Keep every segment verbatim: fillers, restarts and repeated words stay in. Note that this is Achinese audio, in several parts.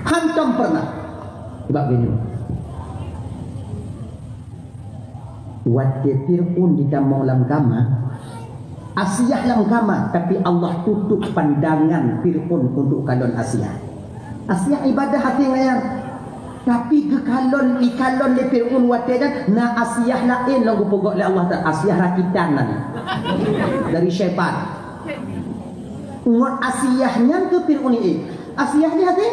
Hantom pernah. Sebab gini. Watée Fir'aun jitamong lam kama, Asiah lam kama, tapi Allah tutup pandangan Fir'aun untuk kalon Asiah. Asiah ibadah hati ngayan. Tapi geukalon, ikalon lé Fir'aun watée nyan, na Asiah laén lom geupeugah lé Allah Taala, Asiah rakitan nan dari syaitan. Ngon Asiah nyan keu Fir'aun ié. Asiah di hati.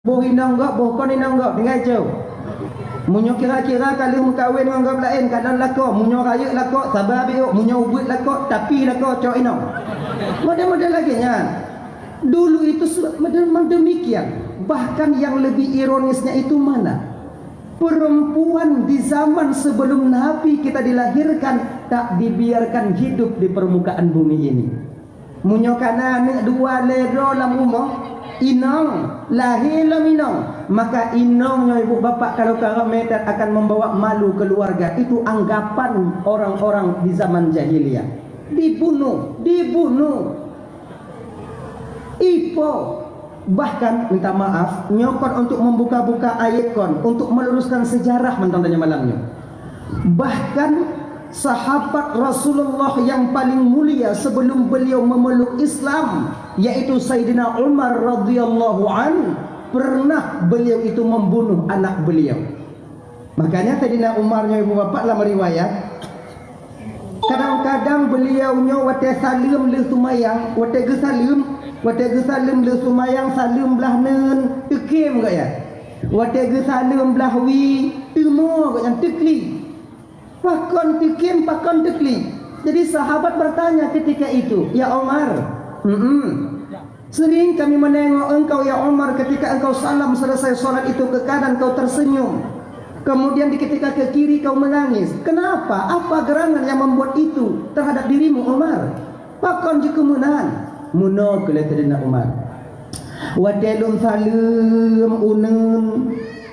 Boh inong gob, boh kon inong gob, tinggai cok. Meunyoe kira-kira ka lheueh meukawen ngon gob laén, kadang lakoe, meunyoe rayeuk lakoe, saba biôk, meunyoe ubit lakoe, tapi lakoe cok inong. Model-model lagée nyan. Dulu itu se-, model demikian. Bahkan yang lebih ironisnya itu mana? Perempuan di zaman sebelum Nabi kita dilahirkan tak dibiarkan hidup di permukaan bumi ini. Meunyoe kana aneuk dua lhée droe lam rumoh, inong, lahé lom inong, maka inong nyoe ibu bapak kalau ka ramé that akan membawa malu keluarga. Itu anggapan orang-orang di zaman jahiliyah. Dibunuh, dibunuh. Ipo, bahkan minta maaf, nyoe kon untuk membuka-buka aib kon, untuk meluruskan sejarah mantong tanyoe malam nyoe. Bahkan sahabat Rasulullah yang paling mulia sebelum beliau memeluk Islam, yaitu Sayyidina Umar radhiyallahu an, pernah beliau itu membunuh anak beliau. Makanya Sayyidina Umar nyoe ibu bapak lam riwayat, kadang-kadang beliau nyoe watée saleuem lheueh seumayang, watée geusaleuem, watée geusaleuem lheueh seumayang saleuem blah neuen, teukem gobnyan. Watée geusaleuem blah wie, teumo gobnyan, teuklik. Pakon teukem, pakon teuklik? Jadi sahabat bertanya ketika itu, "Ya Umar, mm-mm, sering kami menengok engkau ya Umar ketika engkau salam selesai sholat itu ke kanan kau tersenyum. Kemudian di ketika ke kiri kau menangis. Kenapa? Apa gerangan yang membuat itu terhadap dirimu Umar?" Pakon jeuet keu meunan? Meunoe keuh lé Saidina Umar. Watée lôn saleuem uneuen,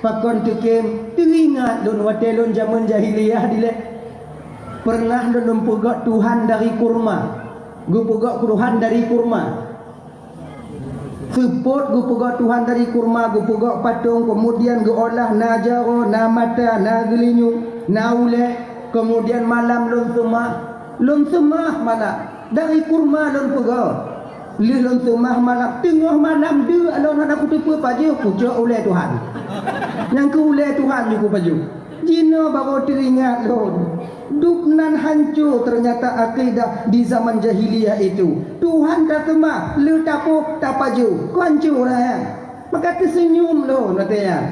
pakon teukem, teuingat lôn watée lôn jamén jahiliyah dilée. Pernah lôn, lôn peugöt Tuhan dari kurma. Geupeugöt Tuhan dari kurma. Seupôt geupeugöt Tuhan dari kurma, geupeugöt patong, keumudian geuolah na jaroe, na mata, na geulinyueng, na ulée, keumudian malam lôn seumah. Lôn seumah malam. Dari kurma lôn peugöt. Lheueh lôn seumah malam, teungoh malam deuk lôn hana kuteupeue pajoh, kucok ulée Tuhan. Nyang keu ulée Tuhan ju kupajoh. Jinoe baru teuingat lôn. Dub nan hanco teunyata akidah di zaman jahiliyah itu. Tuhan taseumah, lheueh tapoh, tapajoh. Kon hanco nyan. Maka teuseunyum lôn watée nyan.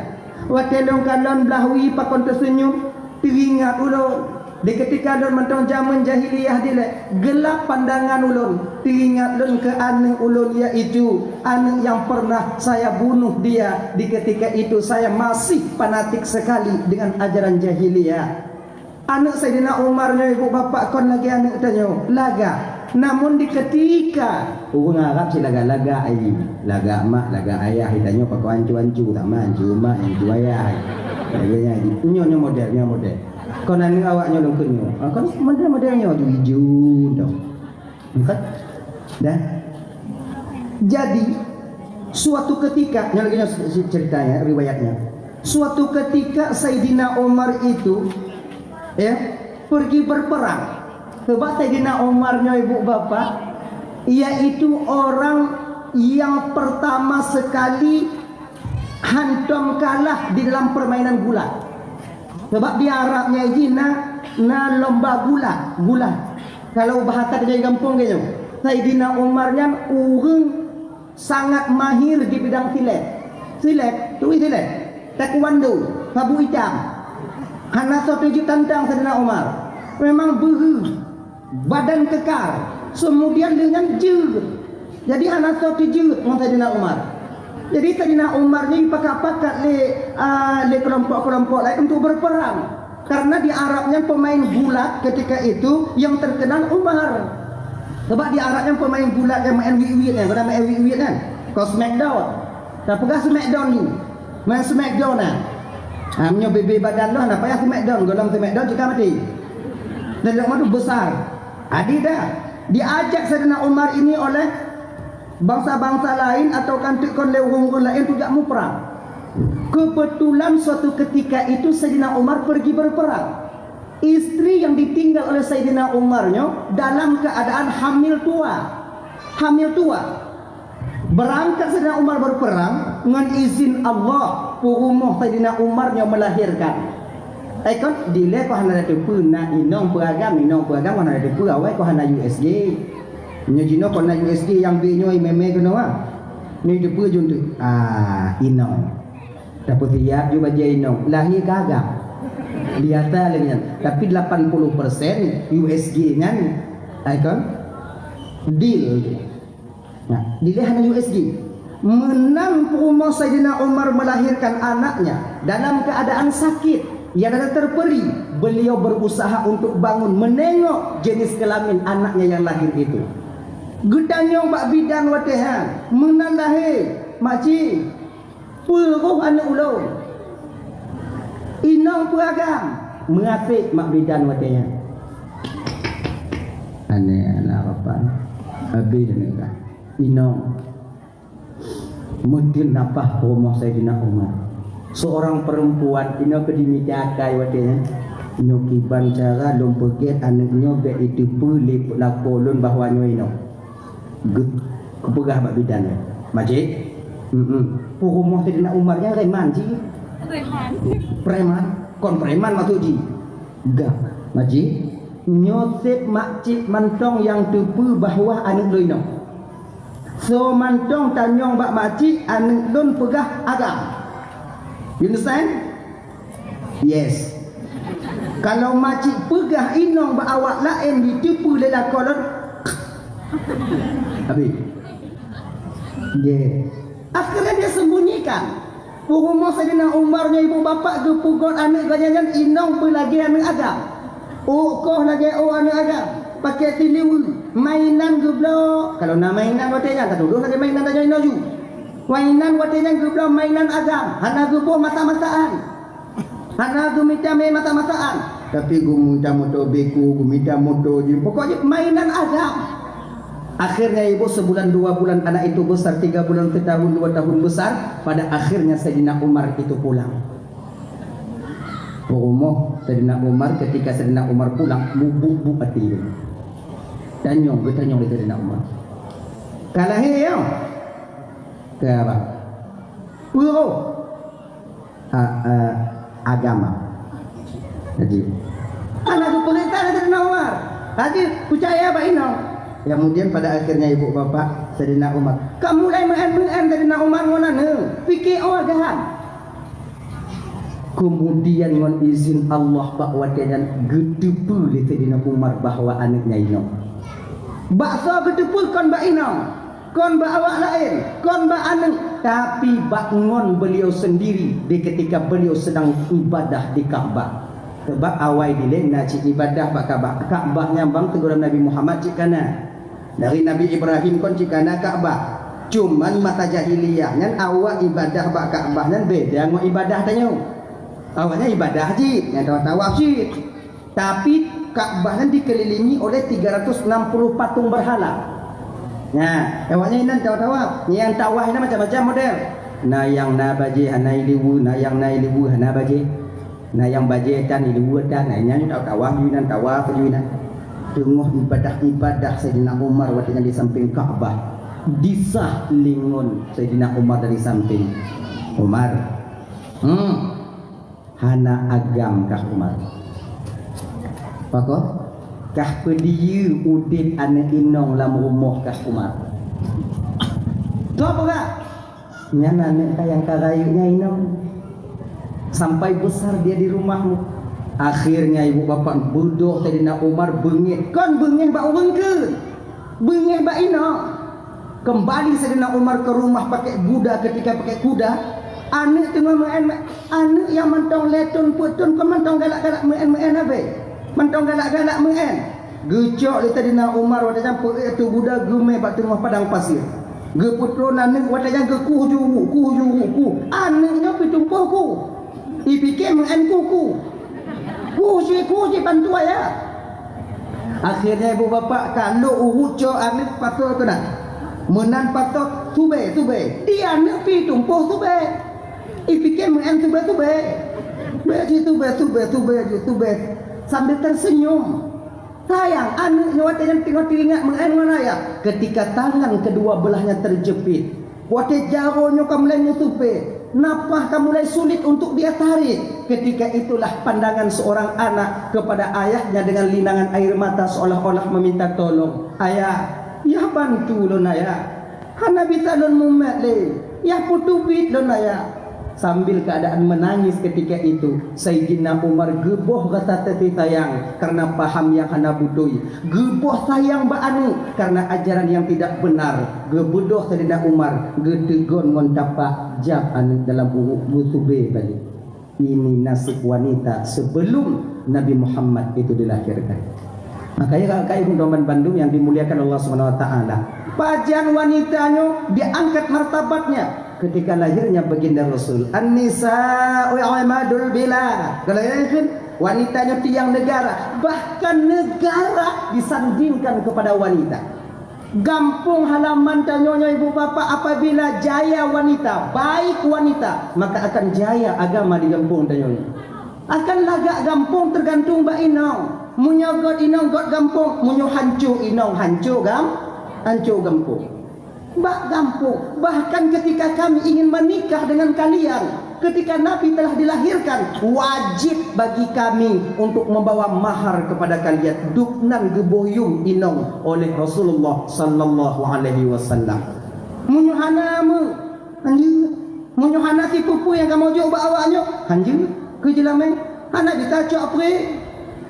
Watée lôn kalon blah wie pakon teuseunyum, teuingat ulôn. Di keutika lôn mantong jamén jahiliyah dilée, geulab pandangan ulôn, teuingat lôn keu aneuk ulôn, yaitu aneuk nyang pernah saya bunuh dia di keutika itu saya masih fanatik sekali dengan ajaran jahiliyah. Aneuk Saidina Umar nyoe, ibu bapak, kon lagée aneuk tanyoe, lagak. Namun di keutika ureuëng Arab cit lagak-lagak, ai, lagak mak, lagak ayah, tanyoe pakon ancu-ancu, tak ma ancu mak, ancu ayah. Lagée nyan, nyoe, nyoe model, nyoe model. Kon aneuk awak nyoe lôn kheun nyoe. Ah, kon model-model nyoe tu ijo tu. Bukan? Dah. Jadi, suatu ketika, nyoe lagée nyoe ceritanya, riwayatnya. Suatu ketika Saidina Umar itu, ya, pergi berperang. Sebab Saidina Umar nyoe, ibu bapak, yaitu orang yang pertama sekali hantom kalah di dalam permainan gulat. Sebab di Arab nyan jih na, na lomba gulat, gulat. Kalau bahasa kerja gampông geutanyoe, Saidina Umar nyan ureuëng sangat mahir di bidang silet. Silet, turi silet, taekwondo, sabu itam. Hana soe teujeuet tantang Saidina Umar. Memang beuhe, badan kekar, keumudian lheueh nyan jeuet. Jadi hana soe teujeuet ngon Saidina Umar. Jadi Saidina Umar nyoe jipakat-pakat lé, a, lé keulompok-keulompok laén untuk berperang. Karena di Arab nyan pemain gulat ketika itu yang terkenal Umar. Sebab di Arab nyan pemain gulat nyang main wiet-wiet nyan, guna main wiet-wiet nyan. Kon smackdown. Tapeugah smackdown ni. Main smackdown nah. Ha, meunyoe bibé badan lôn, na payah smackdown, gohlom smackdown cit ka maté. Dan lôn madu besar. Adi dah. Diajak Saidina Umar ini oleh Bangsa-bangsa lain atau kan teuk kon lé ureuëng-ureuëng laén tujak muprang. Kebetulan suatu ketika itu Sayyidina Umar pergi berperang. Istri yang ditinggal oleh Sayyidina Umar nyoe dalam keadaan hamil tua. Hamil tua. Berangkat Sayyidina Umar berperang ngon izin Allah, peurumoh Sayyidina Umar nyoe melahirkan. Eh kon, dilée kon hana teupeue na inong peuragam, inong peuragam kon hana teupeue awai kon hana U S G. Nyoe jinoe kon na U S G nyang bie nyoe mé-mé keunoe ah. Nyoe teupeue jeuet teuh. Ah, inong. Tapeusiap ju bajée inong, lahé ka agam. Biasa lagée nyan. Tapi lapan puluh persen U S G nyan, ai kon, deal. Nah, dilée hana U S G. Meunan peurumoh Saidina Umar melahirkan anaknya dalam keadaan sakit, ia rada terperi. Beliau berusaha untuk bangun, menengok jenis kelamin anaknya yang lahir itu. Geutanyong bak bidan watée nyan, "Meunan lahé, makcik?" "Peue roh aneuëk ulôn?" "Inong peue agam?" Meuasék mak bidan watée nyan. Aneh anak bapak. Habéh aneuëk ka. Inong. Meuteun nafah rumoh Saidina Umar. Seorang perempuan inong keu dimita akai watée nyan. "Nyoe kiban cara lôn peugét aneuëk nyoe bék jiteupeue lé lakoe lôn bahwa nyoe inong." Geu-, geupeugah bak bidan nyan, "Makcik, mm, peurumoh Saidina Umar nyan reman cit." Preman. Preman, kon preman maksud jih. Gah, makcik, nyoe seb makcik mantong nyang teupeue bahwa aneuëk lôn inong. Soe mantong tanyong bak makcik, aneuëk lôn peugah agam. You understand? Yes. Kalau makcik peugah inong bak awak laén jiteupeue lé lakoe lôn, habéh. Yes. Akhirnya dia sembunyikan. Peurumoh Saidina Umar nyoe ibu bapak geupeugot aneuëk geuh nyan inong beulagée aneuëk agam. Ôk koh lagée ôk aneuëk agam. Pakai siliweue, mainan geubloe. Kalau na mainan watée nyan, tatudoh lagée mainan tanyoe inoe ju. Mainan watée nyan geubloe mainan agam, hana geuboh masa-masaan. Hana geumita mé masa-masaan. Tapi geumita moto beko, geumita moto jih. Pokok jih mainan agam. Akhirnya ibu sebulan dua bulan anak itu besar, tiga bulan setahun dua tahun besar. Pada akhirnya Saidina Umar itu pulang. Peurumoh Saidina Umar, ketika Saidina Umar pulang, mubuk-buk até. Tanyong, geutanyong lé Saidina Umar. Ka lahé nyoe? Ka bah. Peue roh? A, a, agama. Haji. Hana geupeurintah lé Saidina Umar. Haji, peucaya bak inong. Kemudian pada akhirnya ibu bapak Saidina Umar, ka mulai meu'en-meu'en Saidina Umar ngon aneuëk. Pike oh agam. Kemudian ngon izin Allah bak watée nyan geuteupeue lé Saidina Umar bahwa aneuëk nyan inong. Bak soe geuteupeue kon bak inong, kon bak awak laén, kon bak aneuëk, tapi bak ngon beliau sendiri di ketika beliau sedang ibadah di Ka'bah. Sebab awai dilée na cit ibadah bak Ka'bah. Ka'bah nyang bang teungku Nabi Muhammad cit kana. Dari Nabi Ibrahim kon cit kana Ka'bah. Cuman masa jahiliyah nyan awak ibadah bak Ka'bah nyan beda ngon ibadah tanyoe. Awaknyan ibadah cit, nyang tawaf-tawaf cit. Tapi Ka'bah nyan dikelilingi oleh tiga ratus enam puluh patung berhala. Nah, awaknyan inan tawaf-tawaf. Nyang tawaf inan macam-macam model. Na nyang na bajée hana iliweue, na nyang na iliweue hana bajée. Na nyang bajée tan, iliweue tan, na nyan tawaf-tawaf ju inan, tawaf ju inan. Teungoh ibadah-ibadah Saidina Umar watée nyan di sampéng Ka'bah. Disah lingon Saidina Umar dari sampéng. Umar. Hmm. Hana agam kah Umar. Pakon? Kah peudiyeu udeb aneuëk inong lam rumoh kah Umar. Toh peugah? Nyan aneuëk ka nyang ka rayeuk nyan inong. Sampai besar dia di rumahmu. Akhirnya ibu bapak beudôh Saidina Umar beungéh. Kon beungéh bak ureuëng keu. Beungéh bak inong. Kembali Saidina Umar ke rumah pakai kuda, ketika pakai kuda, aneuëk teungoh meu'en, aneuëk nyang mantong lhèe thon peuet thon kon mantong galak-galak meu'en-meu'en habéh. Mantong galak-galak meu'en. Geucok lé Saidina Umar watée nyan peuet ateueh kuda geumé bak teungoh padang pasir. Geupeutron aneuëk watée nyan geukuh ju, kuh ju, kuh. Aneuëk nyoe peutumpôh kuh. Ipike meu'en kuku. Kuci-kuci bantuan ya. Akhirnya ibu bapak ka lok urucok aneuëk pasoe keunan. Meunan patot, subé, subé. Di aneuk pi tumpôh subé. Ipike meu'en subé-subé. Bèk jisubé, subé, subé, jisubé. Sambil tersenyum. Sayang, aneuk nyoe watèe nyan teungoh teuingat meu'en ngon ayah. Ketika tangan kedua belahnya terjepit. Watèe jaroe nyoe ka mulai meusupé. Nafas ka mulai sulit untuk dia tarik. Ketika itulah pandangan seorang anak kepada ayahnya dengan linangan air mata seolah-olah meminta tolong. "Ayah, yah bantu lôn, Ayah. Hana bisa lôn mumat lé. Yah peuteubiet lôn, Ayah." Sambil keadaan menangis ketika itu, Saidina Umar geuboh rasa teuntèe sayang karena paham nyang hana beutôi. Geuboh sayang bak aneuk karena ajaran nyang tidak benar. Geubeudôh Saidina Umar, geuteugon ngon tapak jab aneuk dalam uruek, geusubé balék. Ini nasib wanita sebelum Nabi Muhammad itu dilahirkan. Makanya, kakak ibu teman bandum yang dimuliakan Allah Subhanahu wa Ta'ala, pajan wanita nyoe diangkat martabatnya ketika lahirnya baginda Rasul. "An-nisa'u imadul bilad." Kalau ya kan, wanita nyoe tiang negara, bahkan negara disandingkan kepada wanita. Gampông halaman tanyoe nyoe, ibu bapak, apabila jaya wanita, baik wanita, maka akan jaya agama di gampông tanyoe nyoe. Akan lagak gampông teugantung bak inong. Meunyoe gét inong, gét gampông. Meunyoe hanco inong, hanco gam-, hanco gampông. Bak gampông, bahkan ketika kami ingin menikah dengan kalian, ketika Nabi telah dilahirkan, wajib bagi kami untuk membawa mahar kepada kalian. Dubnan geuboh yum inong oleh Rasulullah sallallahu alaihi wasallam. Meunyoe hana meu-, hanjeuet. Meunyoe hana sipeue-peue nyang kamoe jok bak awak nyoe, hanjeuet keu jeulamé. Hana bisa cok pré.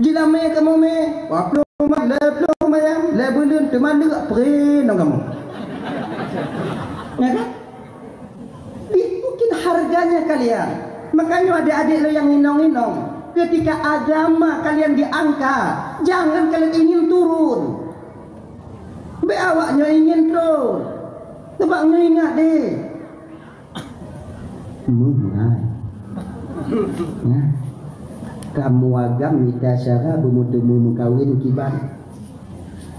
Jeulamé kamoe mé, dua ploh ma-, lhèe ploh mayam, lhèe buleuen teuma lheueh pré ngon kamoe. Ya kan? Itu mungkin harganya kalian. Makanya adik-adik lo yang inong-inong, ketika agama kalian diangkat, jangan kalian ingin turun. Bèk awak nyoe ingin troh. Sabab nyoe ingat deh. Meuhai. Nah. Kamoe agam mita syara beumeuteumé meukawen kiban.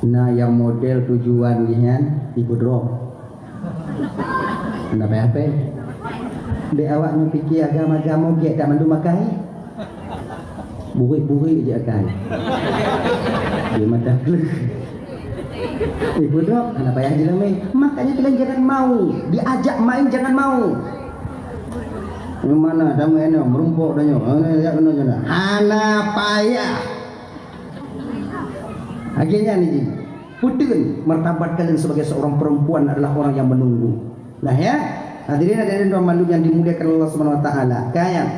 Na nyang model tujuan jih nyan ipeudroe. Na payah pèng. Dek awak nyoe pike agam-agam mogek dak mandum akai. Burik-burik je akai. Dia mata kleuh. Eh, bodoh, hana payah jeulamé. Makanya kalian jangan mau. Diajak main jangan mau. Yang mana? Damai eno, merumpok dah nyoh. Hana, jak kena sana. Hana payah. Akhirnya ni, Ji. Peue teun martabat kalian sebagai seorang perempuan adalah orang yang menunggu. Nah ya, hadirin hadirat dan mandum yang dimuliakan Allah Subhanahu wa taala. Kayang.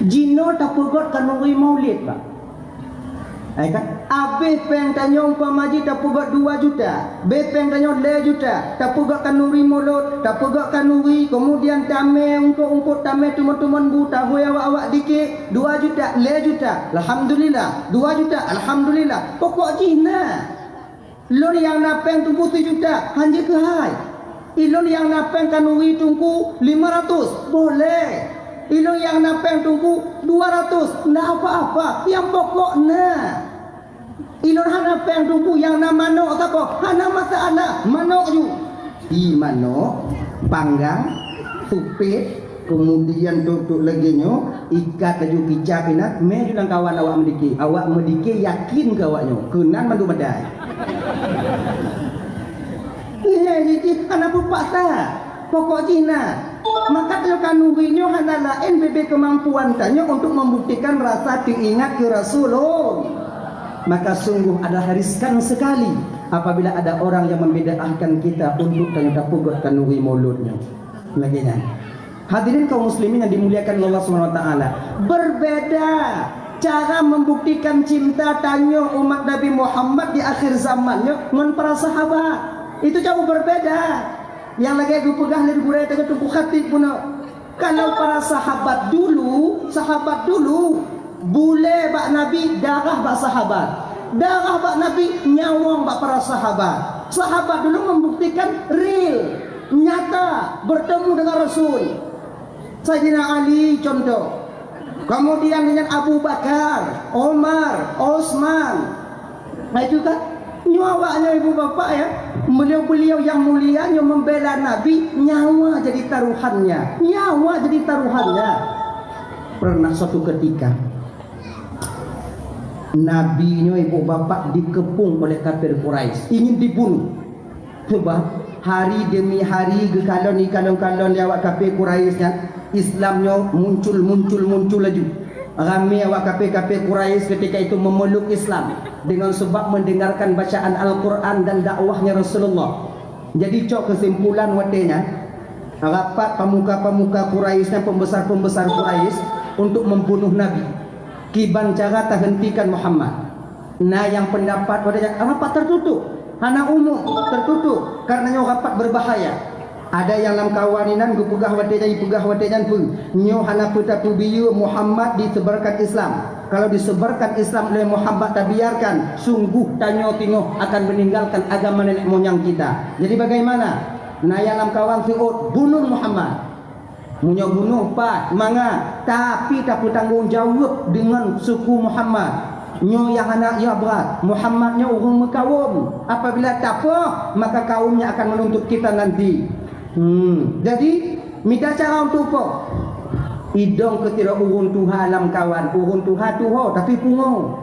Jinoe tapeugot khanuri maulid, Pak. Hai kan? Abéh péng tanyoe umpama jih tapeugot dua juta, abéh péng tanyoe lhèe juta, tapeugot khanuri mulod, tapeugot khanuri, kemudian tamè ungkot-ungkot, tamè teumon-teumon bu, tahôi awak-awak dikit, dua juta, lhèe juta, alhamdulillah, dua juta, alhamdulillah. Pokok jih na. Lôn nyang na péng teungku sijuta, hanjeuet keuhai. Ilôn nyang na péng khanuri teungku lima ratus, boleh. Ilôn nyang na péng teungku dua ratus, ndak apa-apa. Nyang pokok na. Ilôn hana péng teungku, nyang na manok saboh, hana masalah. Manok ju. Ie manok, panggang, supet, kemudian tutup lagèe nyoe, ikat laju kicap inan, mè ju lam kawan awak meudike. Awak meudike yakin keu awak nyoe, keunan mandum meudai. Nyan jih hana peue paksa, pokok jih na. Maka tanyoe khanuri nyoe hana laén bibit keumampuan tanyoe untuk membuktikan rasa teuingat keu Rasulullah. Maka sungguh adalah riskan sekali apabila ada orang yang membidaahkan kita untuk tanyoe tapeugot khanuri mulod nyoe. Lagèe nyan. Hadirin kaum muslimin yang dimuliakan Allah Subhanahu wa taala, berbeda cara membuktikan cinta tanyoe umat Nabi Muhammad di akhir zaman nyoe ngon para sahabat. Itu jauh berbeda. Nyang lagèe geupeugah lé gurèe tanyoe Teungku Khatib bunoe. Kalau para sahabat dulu, sahabat dulu, bulèe bak Nabi, darah bak sahabat. Darah bak Nabi, nyawöng bak para sahabat. Sahabat dulu membuktikan real, nyata, bertemu dengan Rasul. Saidina Ali contoh. Kemudian dengan Abu Bakar, Umar, Utsman. Nah, itu kan. Nyoe awak nyoe ibu bapak ya. Beliau-beliau yang mulia nyoe membela Nabi, nyawa jadi taruhannya. Nyawa jadi taruhannya. Pernah suatu ketika, Nabi nyoe ibu bapak dikepung oleh kafir Quraisy, ingin dibunuh. Sebab hari demi hari geukalon ikalon-kalon lé awak kafir Quraisy nyan, Islam nyoe muncul, muncul, muncul laju. Ramé awak kafir-kafir Quraisy ketika itu memeluk Islam dengan sebab mendengarkan bacaan Al-Quran dan dakwahnya Rasulullah. Jadi cok kesimpulan watée nyan, rapat pemuka-pemuka Quraisy dan pembesar-pembesar Quraisy untuk membunuh Nabi. Kiban cara tahentikan Muhammad. Na nyang pendapat watée nyan rapat tertutup, hana umum, tertutup, karena nyoe rapat berbahaya. Ada nyang lam kawan inan geupeugah watée nyan, ipeugah watée nyan peue? Nyoe hana peue tapeubiyeu Muhammad disebarkan Islam. Kalau disebarkan Islam oleh Muhammad tabiarkan, sungguh tanyoe tingoh akan meninggalkan agama nenek moyang kita. Jadi bagaimana? Na nyang lam kawan seuôt, bunuh Muhammad. Meunyoe bunoh pat, mangat, tapi tapeutanggong jaweueb deungon suku Muhammad. Nyoe nyang hana, nyoe brat. Muhammad nyoe ureuëng meukawöm. Apabila tapoh, maka kaumnya akan menuntut kita nanti. Hmm. Jadi, mita cara untuk poh. Idong keu sidroe ureuëng tuha lam kawan. Ureuëng tuha tuho, tapi pungo.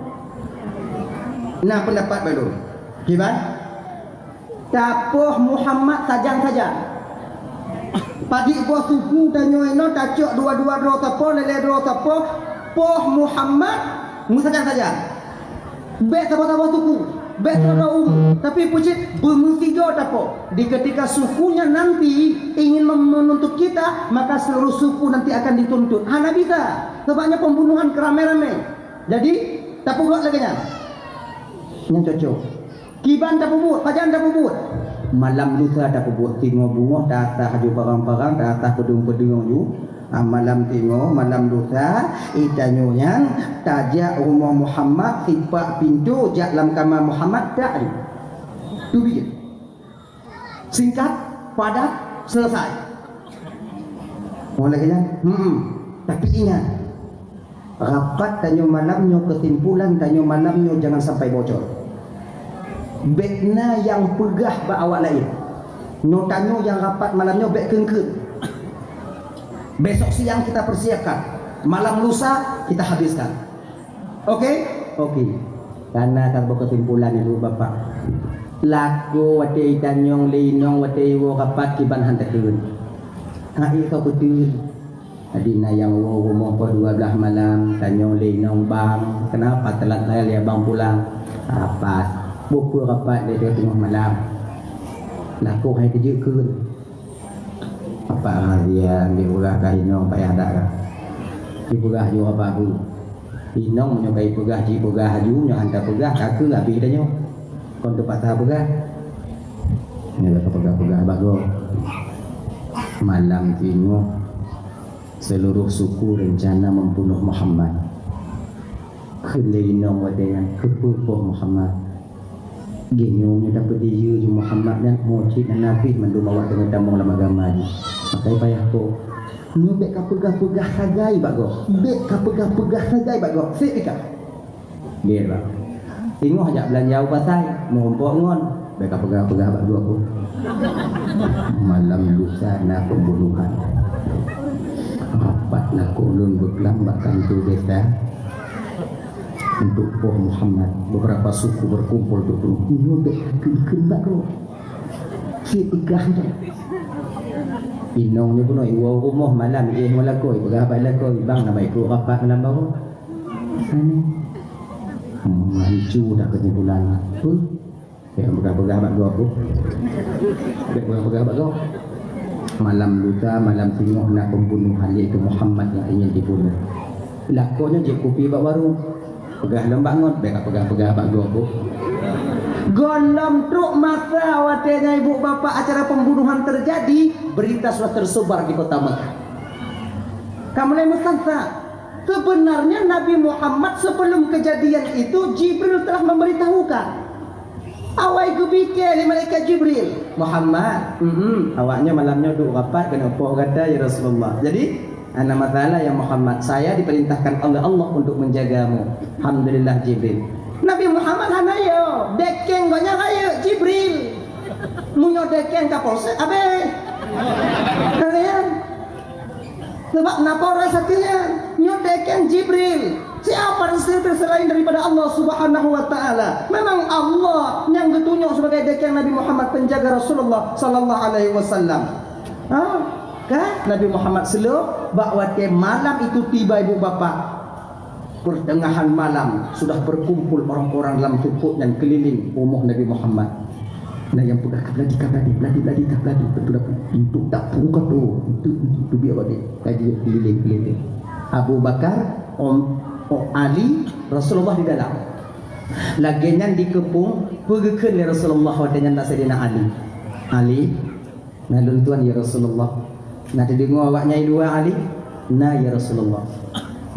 Nah, pendapat baru. Kiban? Tapoh Muhammad sajan-sajan. Padit boh suku tanyoe inoe tacok dua-dua droe sapoh, lhée-lhée droe sapoh, poh Muhammad meusajan-sajan. Bék saboh-saboh suku, bék saboh ureuëng, tapi peucit beumeusigoe tapoh. Di ketika sukunya nanti ingin mem-, menuntut kita, maka seluruh suku nanti akan dituntut. Hana bisa, sebabnya pembunuhan keramai-ramai. Jadi, tapeugah lagée nyan. Nyan cocok. Kiban tapeubuet, pajan tapeubuet. Malam lusa tapeubuet, singoh beungoh, taasah aju parang-parang, taasah peudeueng-peudeueng aju. Ah, malam singoh, malam lusa, itanyoe nyan tajak rumoh Muhammad, sipak pintoe, jak lam kama Muhammad, tak aju. Tu bijéh. Singkat, padat, selesai. Mulai kenyang? Hmm. Tapi ingat, rapat tanyoe malam nyoe, kesimpulan tanyoe malam nyoe jangan sampai bocor. Bék na nyang peugah bak awak laén. Nyoe tanyoe nyang rapat malam nyoe bék keungkeut. Besok siang kita persiapkan. Malam lusa kita habiskan. Oke? Oke. Kana ka boh kesimpulan ibu bapak. Lakoe watée itanyong lé inong watée iwoe rapat kiban han takheun. Hai ka beutôi. Jadi na nyang woe rumoh poh dua belas malam, tanyong lé inong bang, kenapa telat saya lé abang pulang? Rapat. Bukeu rapat lé teungoh malam. Lakoe hai teujeukeun. Apa rahasia ambil peugah ka inong payah dak ka? Dipeugah jua babu. Inong meunyoe ka ipeugah, jipeugah aju, nyoe hana peugah, ka keu habéh tanyoe. Kon teupaksa peugah. Nyoe ka peugah-peugah bagoe. Malam singoh seluruh suku rencana membunuh Muhammad. Kheun lé inong watée nyan, keupeue poh Muhammad? Geunyoe nyoe tapeudiyeu ju Muhammad nyan, ho cit na nabi mandum awak teungoh tamong lam agama jih. Makai payah po. Nyoe bék ka peugah-peugah sagai bak gob. Bék ka peugah-peugah sagai bak gob. Sép ikah. Bék bak. Singoh jak beulanja u pasai, meurumpok ngon. Bék ka peugah-peugah bak gob. Malam lusa na pembunuhan. Rapat lakoe lôn beuklam bak kantô desa. Untuk poh Muhammad, beberapa suku berkumpul untuk bunuh. Nyoe bék keu-, keu-, bak droe. Cit peugah tu. Inong ni pun iwoe rumoh malam, eh, ngon lakoe, peugah bak lakoe, "Bang, nama ikut rapat malam baru." Sana. Hmm, lucu dah kesimpulan. Huh? Bék peugah-peugah bak gob tu. Bék peugah-peugah bak gob. Malam lusa, malam singoh na pembunuhan, yaitu Muhammad yang ingin dibunuh. Lakoe nyoe jép kupi bak warong. Peugah lom bak ngon, bék ka peugah-peugah bak gob tu. Gohlom trok masa watée nyan ibu bapak acara pembunuhan terjadi, berita sudah tersebar di kota Mekah. Ka mulai meusansa. Sebenarnya Nabi Muhammad sebelum kejadian itu Jibril telah memberitahukan. Awai geupike lé malaikat Jibril, "Muhammad, mm, awaknyoe malam nyoe duek rapat keuneuk poh gata, ya Rasulullah. Jadi, hana masalah, ya Muhammad, saya diperintahkan oleh Allah untuk menjagamu." Alhamdulillah, Jibril. Nabi Muhammad hana yo, dekeng gobnyan rayeuk Jibril. Meunyoe dekeng Kapolsek, abéh. Kalian. Sebab na Polres hati nyan. Nyoe dekeng Jibril. Siapa Jibril selain daripada Allah Subhanahu wa Ta'ala? Memang Allah nyang geutunyok sebagai dekeng Nabi Muhammad, penjaga Rasulullah sallallahu alaihi wasallam. Ha? Kan? Nabi Muhammad seuleuh bak watée malam itu tiba, ibu bapak. Pertengahan malam sudah berkumpul orang-orang dalam tukuk dan keliling rumoh Nabi Muhammad. Nah, yang peugah ka beladi, ka beladi, beladi, beladi, ka beladi. Betul dah, pintu dapur ka tu, pintu, pintu biar bagi. Kaji keliling-keliling. Abu Bakar, Om, Om Ali, Rasulullah di dalam. Lagée nyan dikeupung, peugeukeuen lé Rasulullah watée nyan na Saidina Ali. Ali, Na lôn tuan, ya Rasulullah. Na teudeungoe awaknyan i luwa, Ali? Na, ya Rasulullah.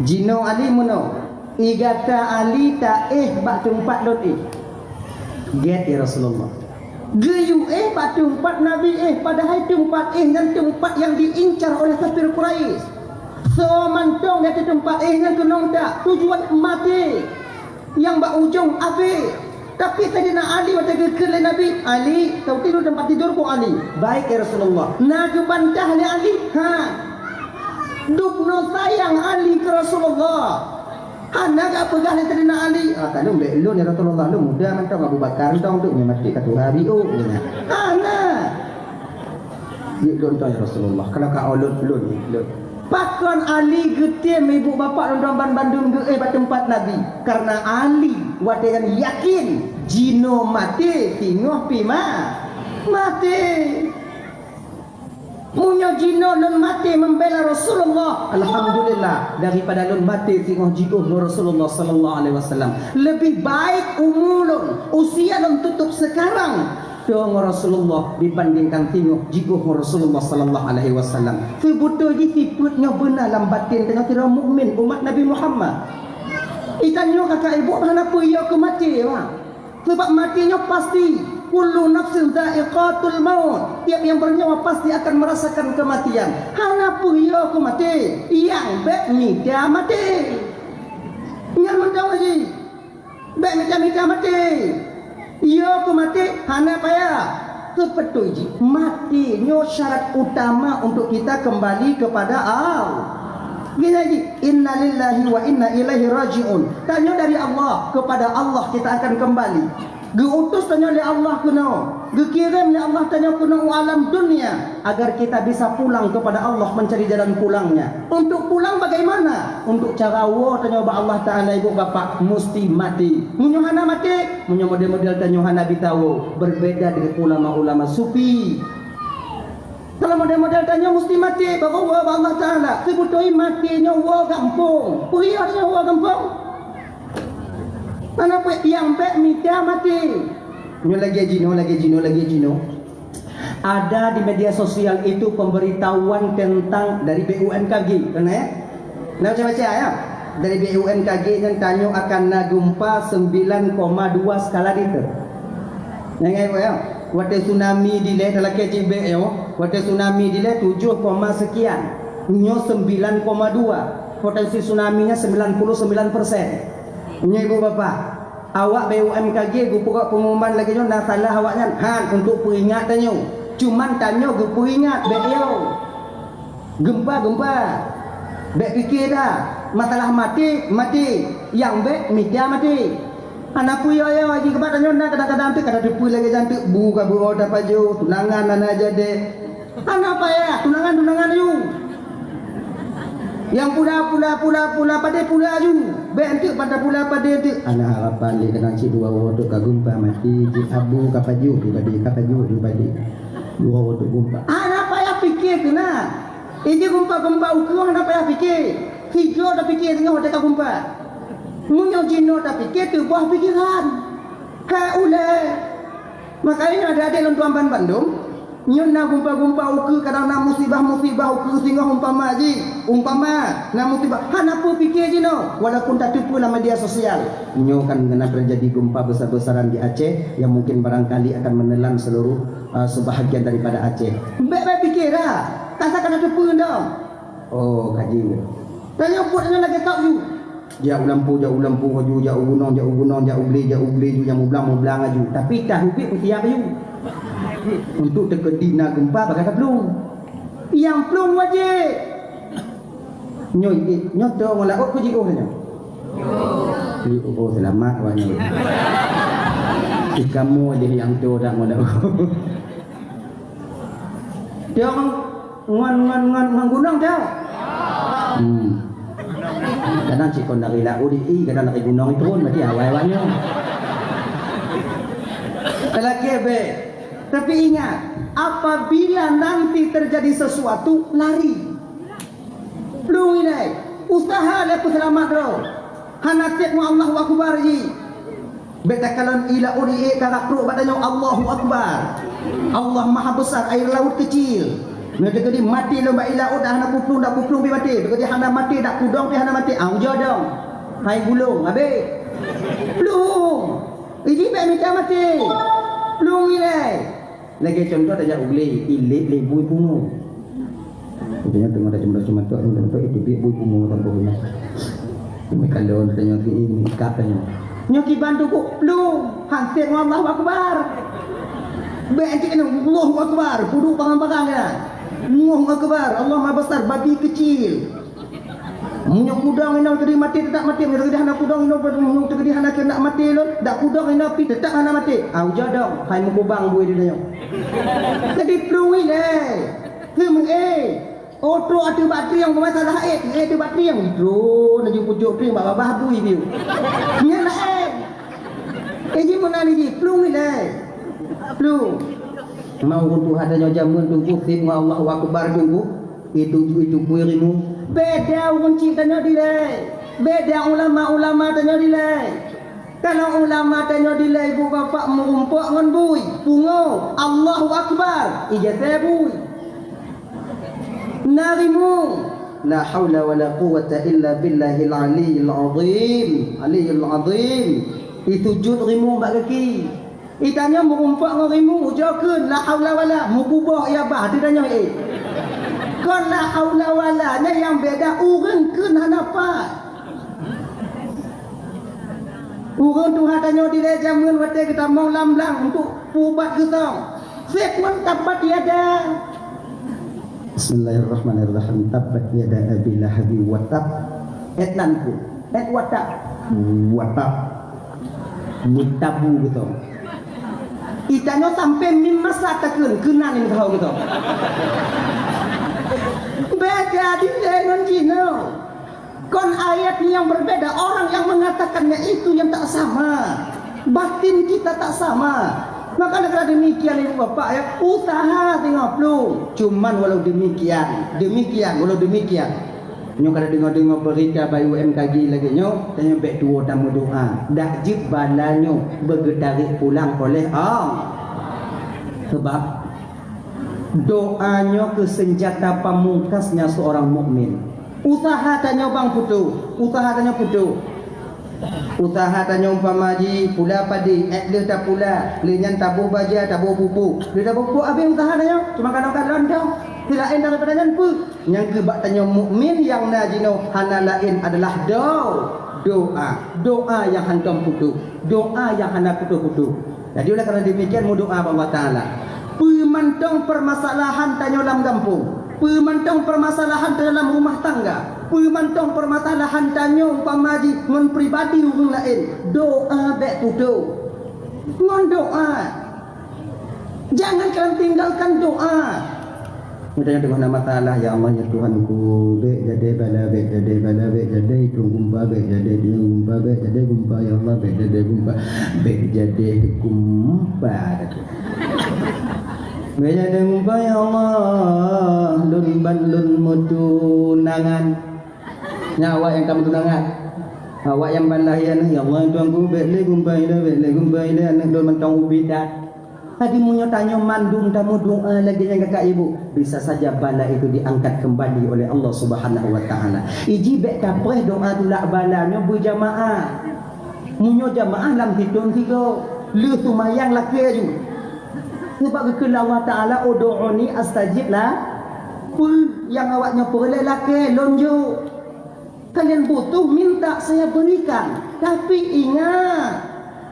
Jinoe Ali meunoe, i gata Ali taéh bak teumpat lôn éh. Gét, ya Rasulullah. Geuyue éh bak teumpat Nabi éh, padahai teumpat éh nyan teumpat nyang diincar oleh kafir Quraisy. Soe mantong di ateueh teumpat éh nyan keunong that, tujuan maté. Nyang bak ujong abéh. Tapi Saidina Ali watée geukheun lé Nabi, "Ali, kau tidur tempat tidurku, Ali." "Baik, ya Rasulullah." Na geubantah lé Ali, "Ha." Dubnoe sayang Ali keu Rasulullah. Hana geupeugah lé Saidina Ali, "Ah, ka lôn bék lôn, ya Rasulullah, lôn muda mantong, Abu Bakar mantong tu, nyoe maté ka tuha biôh," nyan. Hana. "Yuk lôn, ya Rasulullah, kalau ka lôn, lôn, lôn." Pakon Ali geutem ibu bapak lôn ban bandum geuéh bak teumpat Nabi? Karena Ali watée nyan yakin jinoe maté singoh pih ma-, maté. Meunyoe jinoe lôn maté membela Rasulullah, alhamdulillah, daripada lôn maté singoh jiôh ngon Rasulullah sallallahu alaihi wasallam. Lebih baik umu lôn, usia lôn tutup sekarang, Teungoh Rasulullah dibandingkan teungoh jiôh ngon Rasulullah sallallahu alaihi wasallam. Seubeutôi jih sifeuet nyoe beuna lam batin tanyoe sidroe mukmin umat Nabi Muhammad. Itanyoe kakak ibu hana peue yo keu maté, wah. Sebab maté nyoe pasti. Kullu nafsin dzaiqatul maut. Tiap yang bernyawa pasti akan merasakan kematian. Hana peue yo keu maté, nyang bék mita maté. Nyan mantong jih. Bék mita-mita maté. Yo keu maté hana payah. Seubeutôi jih, maté nyoe syarat utama untuk kita kembali kepada Allah. Geutanyoe jih, "Innalillahi wa inna ilaihi raji'un." Tanyoe dari Allah, kepada Allah kita akan kembali. Geuutus tanyoe lé Allah keunoe, geukirém lé Allah tanyoe keunoe u alam dunia. Agar kita bisa pulang kepada Allah, mencari jalan pulangnya. Untuk pulang bagaimana? Untuk cara woe tanyoe bak Allah Taala, ibu bapak, musti maté. Meunyoe hana maté, meunyoe model-model tanyoe hana bitawoe, berbeda dengan ulama-ulama sufi. Kalau model-model tanyoe musti maté, baru woe bak Allah Taala. Seubeutôi maté nyoe woe gampông. Peue tanyoe woe gampông? Hana peue, nyang bék mita maté. Nyoe lagée jinoe, lagée jinoe, lagée jinoe. Ada di media sosial itu pemberitahuan tentang dari B U M K G, kan, ya? Nah, baca-baca, ya. Dari B U M K G nyan tanyoe akan na gempa sembilan koma dua skala Richter. Nyan, ya, ya. Watée tsunami dilée talakée cibék, ya. Watée tsunami dilée tujuh koma sekian. Nyoe sembilan koma dua. Potensi tsunami-nya sembilan puluh sembilan persen. Nyoe ibu bapak, awak B U M K G geupeugah pengumuman lagée nyoe na salah awaknyan, han, untuk peuingat tanyoe. Cuman tanyoe geupeuingat bék yo. Gempa, gempa. Bék pike dah. Masalah maté, maté. Nyang bék mita maté. Hana peue yo-yo jih keubat tanyoe na kadang-kadang teuk kada teupeue lagée nyan teuk bu ka beuo tapajoh, tunangan hana jadi. Hana payah, tunangan-tunangan aju. Nyang pula, pula, pula, pula, padé pula aju. Bék enteuk pada pula padé enteuk. Hana harapan lé keunan cit dua woe teuk ka gempa maté, cit abu ka pajoh di padé, ka pajoh di padé. Dua woe teuk gempa. Hana payah pike keunan. Iji gempa-gempa ukeue hana payah pike. Sigoe tapike singoh watée ka gempa. Meunyoe jinoe tapike teuboh pikeran. Hai ulée. Makanya ada-ada lôn tuan ban bandum, nyoe na gumpa-gumpa ukeue, kadang na musibah-musibah ukeue singoh umpama jih, umpama na musibah, hana peue pike jinoe, walaupun tateupeue lam media sosial. Nyoe kan na terjadi gempa besar-besaran di Aceh yang mungkin barangkali akan menelan seluruh, uh, sebahagian daripada Aceh. Bék-bék pike dah, kasa kana teupeue dah. Oh, kaji. Tanyoe buet nyan lagée kau ju. Jak u lampôh, jak u lampôh aju, jak u gunong, jak u gunong, jak u glé, jak u glé ju, nyang mublang, mublang aju. Tapi tah ubit meusiap aju. Untuk teukeudi na geumpa bagaih ka plueng. Nyang plueng wajéb. Nyoe, eh, nyoe teuh ngon laôt keu jiôh nyoe. Jiôh, oh, seulamat awak nyoe. Di kamoe jih nyang teuh dak ngon laôt. Teuh ngon, ngon, ngon, ngon gunong teuh. Hmm. Kadang cit kon dari laôt di, kadang dari gunong turun, berarti awai awak nyoe. Talakée bék. Tapi ingat, apabila nanti terjadi sesuatu, lari. Plueng ilée, usaha lé peuseulamat droe. Hana tiep ngon Allahu Akbar jih. Bék takalon ié laôt ié karap trok bak tanyoe, Allahu Akbar. Allah Maha Besar, air laut kecil. Nyoe teukeudi maté lom bak ié laôt, dak hana peuplueng, dak peuplueng pih maté. Teukeudi hana maté, dak kudong pih hana maté. Ah, ujoe dong. Hai gulong, habéh. Plueng. Iji bék mita maté. Plueng ilée. Lagée contoh tajak u glé, ilét lé bui pungo. Rupanya teungoh tajak meudoa ceumatok, ceumatok itu biet bui pungo saboh nyoe. Cuma kalau tajak nyoe, ini ikat tajak nyoe. Nyoe kiban tu kok plueng, han tiep ngon Allahu Akbar. Bék cit keunoe, Allahu Akbar, peuduek barang-barang ya. Allahu Akbar, Allah Maha Besar, babi kecil. Meunyoe kudong inoe teukeudi maté, teutap maté. Meunyoe teukeudi hana kudong inoe, meunyoe teukeudi hana keuneuk maté lôn, dak kudong inoe pih teutap hana maté. Ah, ujoe dong, hai meukubang bui di tanyoe. Jadi plueng ilée. Keumeung, eh. Oh, trok ateueh bak trieng, bukan salah, eh. Eh, ateueh bak trieng. Trok, laju pucok trieng, bak babah bui piu. Nyan lah, eh. Eh, ji meunan ji, plueng ilée. Plueng. Mau ureueng tuha tanyoe jameun teungku, seb ngon Allahu Akbar teungku. Itu, itu bui rimueng. Beda ureueng chik tanyoe dilée. Beda ulama-ulama tanyoe dilée. Kalau ulama tanyoe dilée ibu bapak meurumpok ngon bui, pungo, Allahu Akbar, ijasée bui. Na rimueng. La haula wala quwwata illa billahil aliyyil azim. Aliyyil azim. Isujud rimueng bak gaki. Itanyoe meurumpok ngon rimueng, ujoe kheun, la haula wala, meukuboh ia bah, di tanyoe, eh. Kon la haula wala, nyan nyang beda, ureueng kheun hana pat. Ureueng tuha tanyoe dilée jameun watée geutamong lam blang untuk peuubat geusong. Seb ngon tabbat yada. Bismillahirrahmanirrahim. Tabbat yada Abi Lahabi wa tab. Et nan ku. Et wa tab. Wa tab. Meutabu beutôi. Itanyoe sampai mim masa takheun keunan nyang teuhau beutôi. Beda dilée ngon jinoe. Kon ayat yang berbeda. Orang yang mengatakannya itu yang tak sama. Batin kita tak sama. Maka dengan demikian ibu bapak ya, usaha singoh plueng. Cuman walau demikian, demikian, walau demikian. Nyoe ka deungoe-deungoe beurita bak U M K G lagée nyoe, tanyoe bék tuwoe tameudoá, dak jeuet bala nyoe beugeutarek pulang oleh Allah. Sebab doa nyoe keuh senjata pamungkasnya seorang mukmin. Usaha tanyoe bang putôh, usaha tanyoe putôh. Usaha tanyoe umpama jih pula padé, ék lheueh tapula, lheueh nyan taboh baja, taboh pupuk. Lheueh taboh pupuk habéh usaha tanyoe, cuma kanoe kalon dong. Seulaén daripada nyan peue? Nyang keuh bak tanyoe mukmin nyang na jinoe hana laén adalah do-, doa. Doa nyang hántom putôh, doa nyang hana putôh-putôh. Jadi oleh karena demikian meudoa bak Allah Taala. Peue mantong permasalahan tanyoe lam gampông, peue mantong permasalahan tanyoe lam rumah tangga, peue mantong permasalahan tanyoe umpama jih ngon pribadi ureuëng laén, doa bék putôh. Ngon doa. Jangan kalian tinggalkan doa. Meutanyoe teungoh na masalah, "Ya Allah, ya Tuhanku, bék jadé bala, bék jadé bala, bék jadé itong gumpa, bék jadé tiong gumpa, bék jadé gumpa, ya Allah, bék jadé gumpa, bék jadé gumpa." Bék jadé gumpa, ya Allah, lôn ban lôn meutunangan. Nyan awak nyang ka meutunangan. Awak nyang ban lahé aneuk, "Ya Allah, ya Tuhanku, bék lé gumpa ilée, bék lé gumpa ilée, aneuk lôn mantong ubit that." Jadi meunyoe tanyoe mandum tameudoa lagée nyan kakak ibu, bisa saja bala itu diangkat kembali oleh Allah Subhanahu wa Taala. Iji bék tapreh doa tulak bala nyoe beujamaah. Meunyoe jamaah lam sithôn sigoe, lheueh seumayang lakée aju. Sebab geukheun lé Allah Taala, "Ud'uni astajib la-," peue nyang awak nyoe peureulée lakée lôn jok. Kalian butuh, minta, saya berikan. Tapi ingat,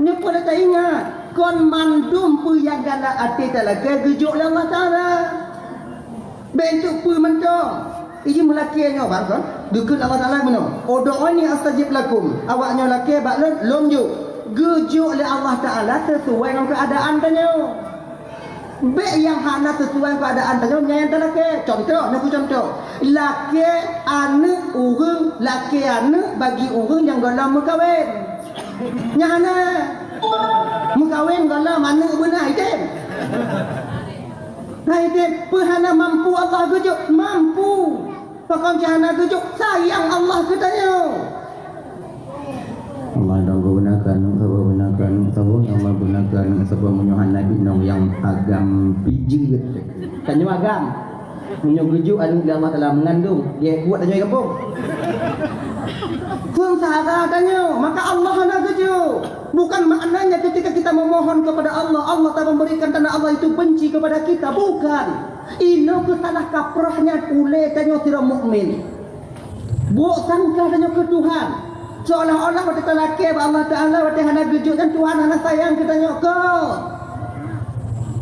nyoe peureulée taingat, Kon mandum peue nyang galak até talakée geujok lé Allah Taala. Bék cok peue mantong. Iji meulakée nyoe bang kon. Geukheun Allah Taala meunoe, "Ud'uni astajib lakum." Awak nyoe lakée bak lôn, lôn jok. Geujok lé Allah Taala sesuai ngon keuadaan tanyoe. Bék nyang hana sesuai keuadaan tanyoe nyang talakée. Contoh, nyoe ku contoh. Lakée aneuëk ureuëng, lakée aneuëk bagi ureuëng nyang gohlom meukawen. Nyang hana meukawen gohlom aneuëk beuna item. Hai item, peue hana mampu Allah geujok? Mampu. Pakon cit hana geujok? Sayang Allah keu tanyoe. Allah dong guna kanu saboh, guna kanu saboh, Allah guna kanu saboh meunyoe hana inong nyang agam pijeuet. Tanyoe agam. Meunyoe geujok aneuëk lé Allah Taala meungandong, dia kuat tanyoe gampông. Seungsara tanyoe, maka Allah hana geujok. Bukan maknanya ketika kita memohon kepada Allah, Allah tak memberikan tanda Allah itu benci kepada kita. Bukan. Inoe keuh salah kaprahnya ulée tanyoe sidroe mukmin. Buet sangka tanyoe keu Tuhan. Seolah-olah watée talakée bak Allah Taala, watée hana geujok nyan Tuhan hana sayang keu tanyoe. Kon.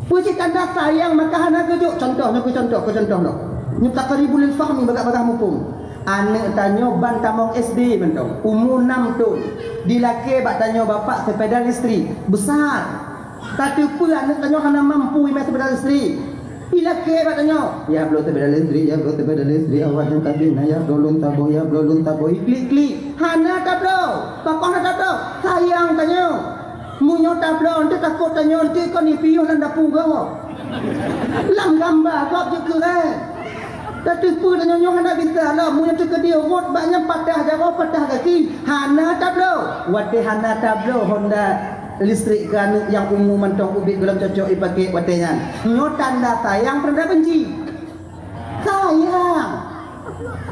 Peue cit tanda sayang maka hana geujok? Contoh, nyoe keu contoh, keu contoh lom. Nyoe taqribul lil fahmi, bagah-bagah muphom. Aneuëk tanyoe ban tamong S D mantong, umu enam thon. Dilakée bak tanyoe bapak sepeda listrik, besar. Tateupeue aneuëk tanyoe hana mampu imé sepeda listrik. Ilakée bak tanyoe, "Ya bloe sepeda listrik, ya bloe sepeda listrik, awak nyang tadi na ya bloe lôn saboh, ya bloe lôn saboh." Iklik-klik, hana tabloe. Pakon hana tabloe? Sayang tanyoe. Meunyoe tabloe, eunteuk takot tanyoe eunteuk kon ipiôh lam dapu gob. Lam gamba gob jeuet keu rém. Tateupeue tanyoe nyoe hana bisa lom, meunyoe teukeudi rot bak nyan patah jaroe, patah gaki, hana tabloe. Watée hana tabloe Honda listrik keu aneuëk nyang umu mantong ubit gohlom cocok ipaké watée nyan. Nyoe tanda sayang peue tanda benci? Sayang.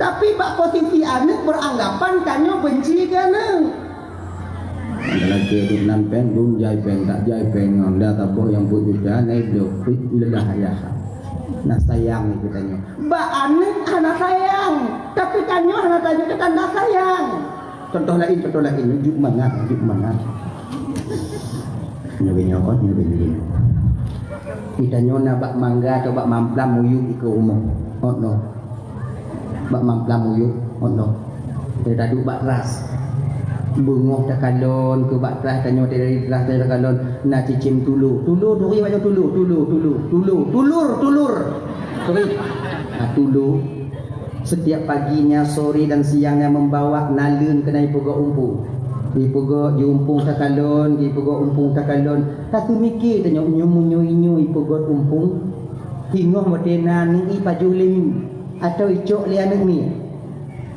Tapi bak posisi aneuëk beranggapan tanyoe benci keu aneuëk. Lagée duek nan péng, dum jai péng, tak jai péng ngon da saboh nyang peuet juta, naik blok, pit lelah ayah. Nah sayang ni keu tanyoe. Bak aneuëk hana sayang, tapi tanyoe hana tanyoe keu tanda sayang. Contoh laén, contoh laén, unjuk mangat, unjuk mangat. Nyoe nyoe kon, nyoe nyoe. Kita nyoe na bak mangga atau bak mamplam muyueb ikeue rumoh. Oh no. Bak mamplam muyueb, oh no. Kita duek bak teras. Beungoh takalon keu bak teras, tanyoe dari teras takalon na cicém tulo. Tulo, turi bak nyoe tulo, tulo, tulo, tulo, tulur, tulur. Turi. Ah, tulo. Setiap paginya, sore dan siangnya membawa naleueng keunan ipeugöt umpung. Ipeugöt di umpung takalon, ipeugöt umpung takalon. Taseumiké tanyoe nyoe meunyoe inyoe ipeugöt umpung, singoh watée na aneuk ipajoh lé miet atau icok lé aneuk miet.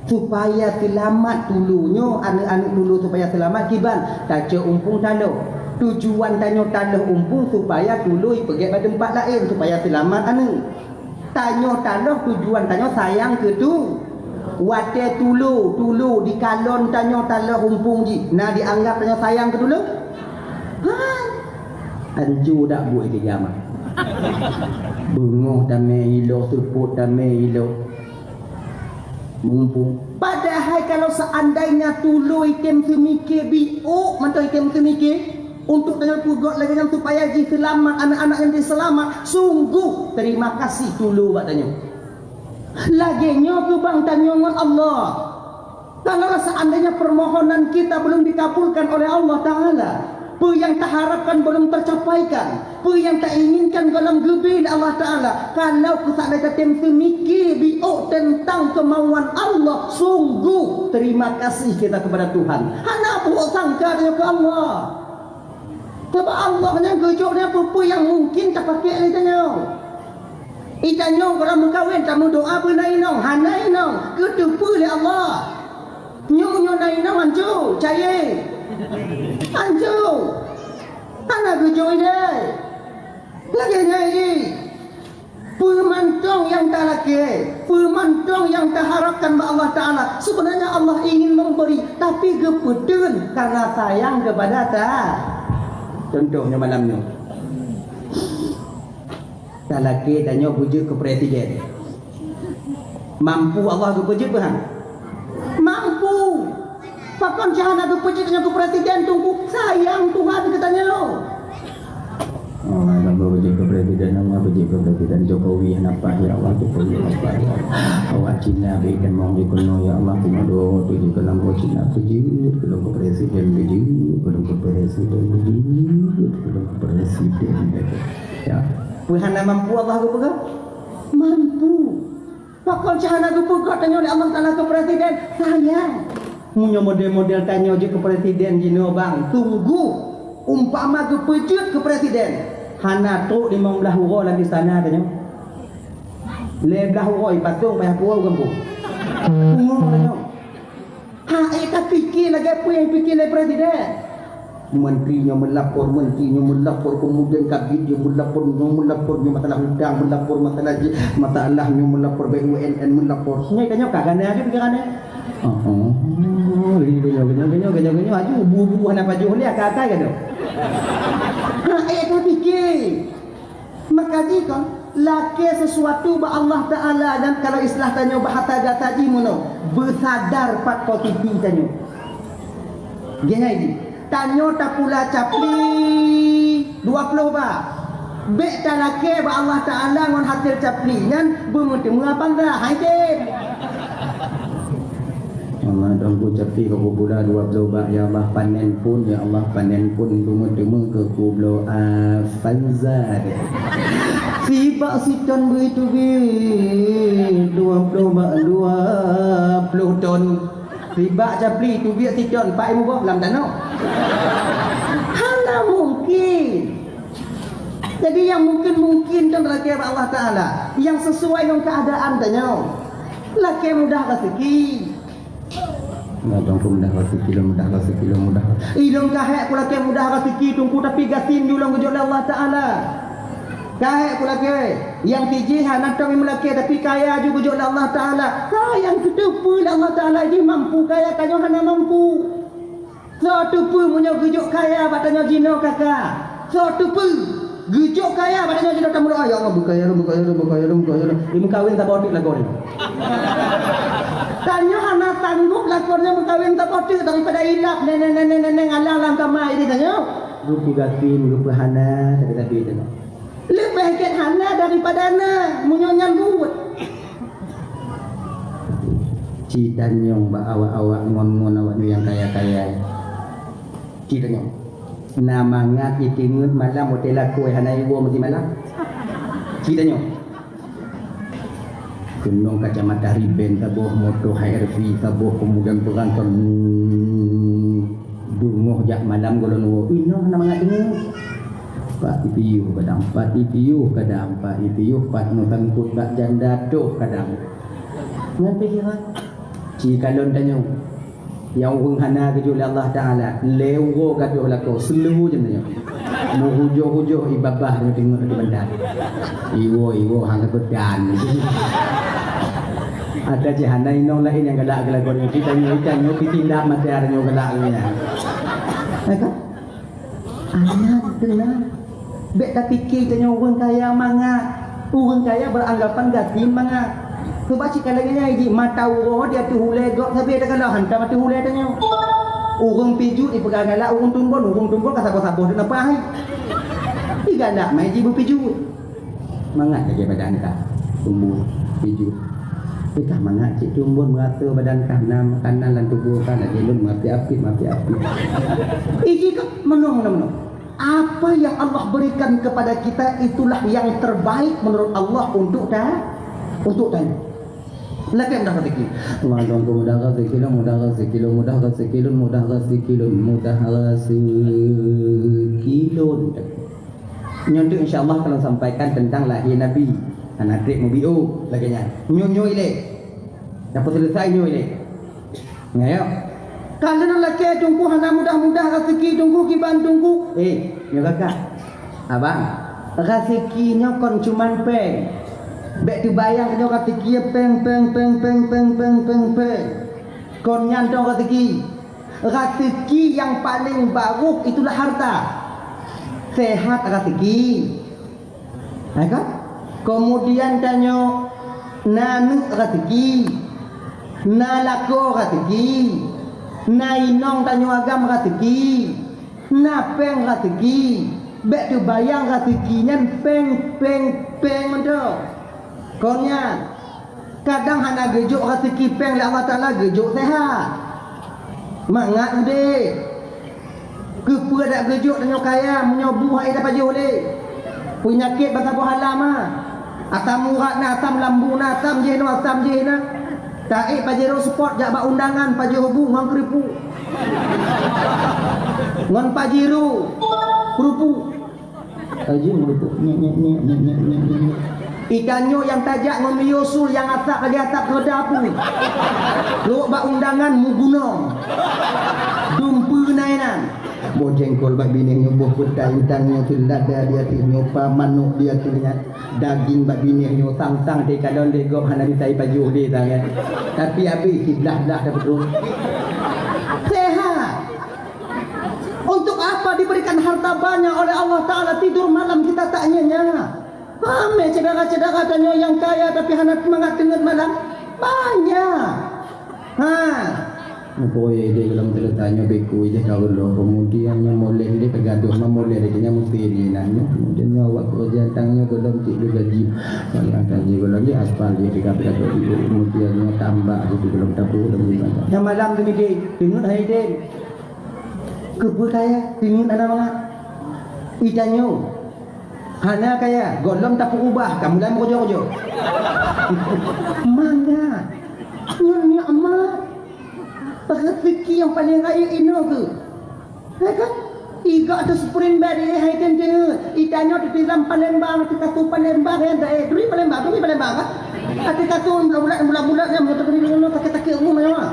Supaya seulamat tulo nyoe, aneuk-aneuk tulo supaya seulamat kiban tacok umpung taloh. Tujuan tanyoe taloh umpung supaya tulo ipeugét bak teumpat laén supaya seulamat aneuk. Tanyoe taloh tujuan tanyoe sayang keu tu. Watée tulo, tulo dikalon tanyoe taloh umpung jih, na dianggap tanyoe sayang keu tulo? Ha? Ancu dak buet tiga mah. Beungoh tamé ilo, seupôt tamé ilo. Mumpung. Padahai kalau seandainya tulo item seumiké biôk mantong item seumiké, untuk tanyoe peugöt lagée nyan supaya jih seulamat, aneuk-aneuk nyan jih seulamat, sungguh terima kasih tulo bak tanyoe. Lagée nyoe keubang tanyoe ngon Allah. Kalau seandainya permohonan kita belum dikabulkan oleh Allah Ta'ala, peue nyang taharapkan belum tercapaikan, peue nyang tainginkan gohlom geubri lé Allah Ta'ala, kalau keusalah tatem seumiké biôk teuntang keumauan Allah, sungguh terima kasih kita kepada Tuhan. Hana buet sangka tanyoe keu Allah. Sabab Allah nyan geujok nyan peue-peue nyang mungkin tapakék lé tanyoe. Itanyoe gohlom meukawen tameudoá beuna inong, hana inong, geuteupeue lé Allah. Nyoe nyoe na inong anco, cayée. Anco. Hana geujok idai. Lagée nyan jih. Peue mantong nyang talakée, peue mantong nyang taharapkan bak Allah Ta'ala, sebenarnya Allah ingin memberi, tapi geupeuteun karena sayang kepada ta. Contohnya malam nyoe. Talakée tanyoe beujeuet keu presiden. Mampu Allah geupeujeuet beuhan? Mampu. Pakon cit hana geupeujeuet tanyoe keu presiden, teungku? Sayang Tuhan keu tanyoe. Allah, Allah, beujeuet keu presiden, Allah, beujeuet keu presiden Jokowi, hana paih, ya Allah, Jokowi, hana paih, ya Allah. Awak Cina bri tamong jikeunoe, ya Allah, teuma dua tu jikeunoe Cina, beujeuet keu presiden, beujeuet keu presiden, beujeuet keu presiden. Ya. Peue hana mampu Allah geupeugah? Mampu. Pakon cit hana geupeugah tanyoe lé Allah Taala keu presiden? Sayang. Meunyoe model-model tanyoe jeuet keu presiden jinoe bang, tunggu. Umpama geupeujeuet keu presiden, hana trok limong blaih uroe lam istana tanyoe. Lhèe blaih uroe ipatong payah puwoe u gampông. Pungo tanyoe. Ha, eh, tapike lagèe peue nyang pike lé presiden. Menteri nyoe meulapor, menteri nyoe meulapor, kemudian kabid nyoe meulapor, nyoe meulapor, nyoe masalah hutang meulapor, masalah ji-, masalah nyoe meulapor, B U M N meulapor. Nyoe ka nyoe ka gana aju pikiran nyoe. Oh, oh. Gini, gini, gini, gini, gini, gini, aju bu-bu hana pajoh lé, akai-akai ka nyoe. Ha, eh, tapike. Maka jikon lakèe sesuatu bak Allah Taala dan kalau istilah tanyoe bahasa gata jih meunoe, beusadar pat posisi tanyoe. Geuhnyan jih, tanyoe tapula capli dua ploh bak. Bèk talakèe bak Allah Taala ngon hasé capli nyan beumeuteumé apa enggak, hai deh. Allah, dong ku capli keu kupula dua ploh bak, ya Allah, panen pun, ya Allah, panen pun, teuma-teuma keu kubloe Avanza deh. Sibak siton beuteubiet dua ploh bak dua ploh ton. Sibak capli teubiet siton, pat imuboh lam tanoh. Hana mungkin. Jadi, nyang mungkin-mungkin tu lakèe bak Allah Taala, nyang sesuai ngon keuadaan tanyoe. Lakèe mudah raseuki. Nah, Teungku, mudah raseuki lôn, mudah raseuki lôn, mudah. Ih, lôn ka hék kulakèe mudah raseuki, Teungku, tapi gasien ju lôn geujok lé Allah Taala. Ka hék kulakèe, nyang sijih hana tom meulakèe, tapi kaya ju geujok lé Allah Taala. Ka nyang keuteupeue lé Allah Taala jih mampu, kaya tanyoe hana mampu. Soe teupeue meunyoe geujok kaya bak tanyoe jinoe ka ka? Soe teupeue geujok kaya bak tanyoe jinoe tameudoa, "Ya Allah, beukaya lôn, beukaya lôn, beukaya lôn, beukaya lôn." Di meukawen saboh teuk lakoe nyoe. Tanyoe hana sanggup lakoe nyoe meukawen saboh teuk daripada ilap neneng, neneng, neneng alang lam kama ini tanyoe. Geupeugasien, geupeuhana, tapi-tapi tanyoe. Leubeh gét hana daripada na, meunyoe nyan buet. Ci tanyong bak awak-awak ngon-ngon awak nyoe nyang kaya-kaya. Ci tanyong. Na mangat iteungeut malam watèe lakoe hana iwoe meusimalam. Ci tanyong. Keunong kacamata Ray-Ban saboh, moto H R V saboh, kemudian beurangkat, hmm, beungoh jak malam gohlom woe. Inoe hana mangat teungeut. Pat piôh kadang, pat piôh kadang, pat piôh, pat meusangkot bak janda toh kadang. Nyan pikiran. Ci kalon tanyoe. Nyang ureueng hana geujok lé Allah Taala, lhèe uroe gadôh lakoe, seuleuhu jeuem tanyoe. Meuhujôh-hujôh ié babah nyoe teungoh di banda. Iwoe, iwoe, hana beudan. Ada jih hana inong laén nyang galak keu lakoe nyoe. Ci tanyoe, ci tanyoe, pih tindak mata nyoe galak nyan. Hai ka? Aman teunang. Bèk tapike tanyoe ureueng kaya mangat. Ureueng kaya beranggapan gasien mangat. Coba cit ka lagèe nyan jih, mata uroe di ateueh ulèe gob sabe takalon hantom ateueh ulèe tanyoe. Ureueng pijuet ipeugah galak ureueng tumbon, ureueng tumbon ka saboh-saboh deungon paih. Igalak mai jih beupijuet. Mangat lagèe badan ka tumbon, pijuet. Teuka mangat cit tumbon meurato badan ka na makanan lam tuboh ka lagèe lôn meuapit-apit, meuapit-apit. Iji ka meunoe, meunoe, meunoe. Apa yang Allah berikan kepada kita itulah yang terbaik menurut Allah untuk ta-, untuk tanyoe. Lakèe mudah raseuki. Allah dong keu mudah raseuki lôn, mudah raseuki lôn, mudah raseuki lôn, mudah raseuki lôn, mudah raseuki lôn. Nyoe teuk insya Allah ka lôn sampaikan teuntang lahé Nabi. Hana trép meubiôh lagèe nyan. Nyoe, nyoe ilèe. Nyang peuseuleusoe nyoe ilèe. Nyoe, ya. Ka lheueh lakèe Teungku hana mudah-mudah raseuki Teungku kiban Teungku. Eh, nyoe kakak. Abang, raseuki nyoe kon cuman péng. Bèk teubayang nyoe raseuki péng, péng, péng. Kon nyan dong raseuki. Raseuki nyang paleng barôh itulah harta. Sehat raseuki. Ya kan? Kemudian tanyoe na aneuk raseuki, na lakoe raseuki, na inong tanyoe agam raseuki, na péng raseuki. Bék teubayang raseuki nyan péng, péng, péng mantong. Kon nyan, kadang hana geujok raseuki péng lé Allah Taala, geujok seuhat. Mangat udeb. Keupeue dak geujok tanyoe kaya meunyoe bu hai tapajoh lé? Peunyakét bak saboh alam ah. Asam urat na, asam lambung na, asam jih na, asam jih na. Taék Pajero Sport jak bak undangan, pajoh bu ngon keurupuk. Ngon Pajero keurupuk. Laju meureumpok, nyek, nyek, nyek. Itanyoe nyang tajak ngon miyueb sul nyang asap lagèe asap keuda pun. Lhok bak undangan meugunong. Dumpeue na inan. Boh jengkol bak binéh nyoe, boh peutai, intang nyoe, cul lada di ateueh nyoe, pa manok di ateueh nyan. Daging bak binéh nyoe, sang-sang teukalon lé gob hana bisa ipajoh lé tangan. Tapi abéh siblah-blah dah beutôi. Sehat. Untuk apa diberikan harta banyak oleh Allah Taala, tidur malam kita tak nyenyak? Ramé syedara-syedara tanyoe nyang kaya tapi hana mangat teungeut malam. Banyak. Ha. Nyoe boh idéh golom teuleut tanyoe beku idéh ka ulo. Kemudian nyoe moleh idéh teugadoh, ma moleh idéh nyan meusti idéh nan nyoe. Kemudian nyoe awak keureuja tang nyoe golom cit lé gaji. Malah gaji golom di aspal idéh teugadoh. Kemudian nyoe tambah idéh golom tabu dan. Nyang malam tu mikir, teungeut hai idéh. Keupeue kaya, teungeut hana mangat. Itanyoe hana kaya, gohlom tapeuubah, ka mulai meukojo-kojo. Mangat. Nyoe nikmat. Rezeki nyang paleng rayeuk inoe keuh. Ya kan? Iga tu spring bed hai teunteuet. Itanyoe teuti lam Palembang, teuka tu Palembang, ya, eh, duri Palembang, duri Palembang, kan? Ati katong bulat-bulat, bulat-bulat nyang meunyoe teukeuneuk deungon sakét-sakét umum nyoe.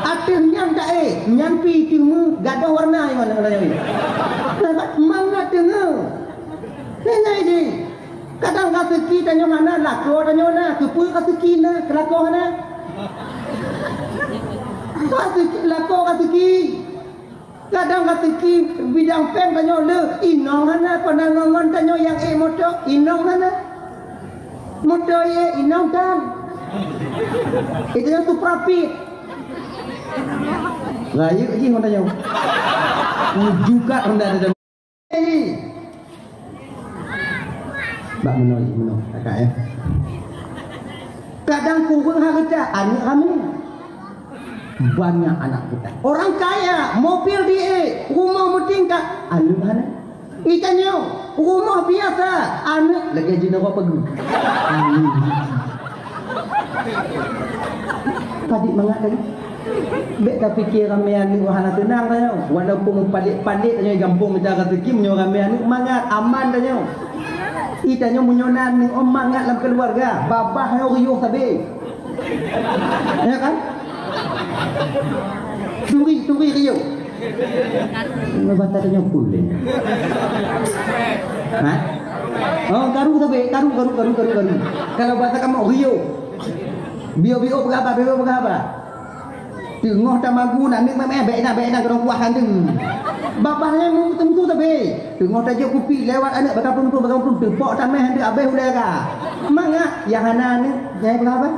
Ateueh nyan taék, nyan pi teumeu gadoh warna nyoe, nyoe, nyoe. Nah, mangat teungoh. Nyan jih. Kadang raseuki tanyoe hana, lakoe tanyoe na. Keupeue raseuki na, lakoe hana? Raseuki, lakoe raseuki. Kadang raseuki bidang péng tanyoe le, inong hana, kon na ngon-ngon tanyoe nyang ék moto, inong hana. Moto ék, inong tan. Itu nyang tu prapit. Rayeuk jih ngon tanyoe. Juga honda ada. Bak meunoe, meunoe, kakak, ya. Kadang kureueng hareuta, aneuk ramé. Banyak anak kita. Orang kaya, mobil di, rumoh meutingkat, aneuk hana. Itanyoe, rumoh biasa, aneuk lagèe jinoe peugu. Padit mangat tadi. Bèk tapike ramé aneuk hana teunang tanyoe. Walaupun palék-palék tanyoe gampông mita raseuki, meunyoe ramé aneuk mangat, aman tanyoe. Itanyoe meunyoe na aneuk mangat lam keuluwarga, babah nyoe riôh sabe. Ya kan? Turi, turi riôh. Nyoe basa tanyoe pun deh. Ha? Oh, karu sabe, karu, karu, karu, karu, karu. Kalau basa kamoe riôh. Bio-bio peugah haba, bio-bio peugah haba. Teungoh tamagu aneuk meu'ah, bèk na, bèk na, keudong kuah kandeueng. Babah nyan meuteumtu sabe. Teungoh tajok kupi lewat aneuk baka peuntu, baka peuntu, teupok tamèh aneuk abéh ulèe ka. Mangat, nyang hana aneuk, nyang peugah haba.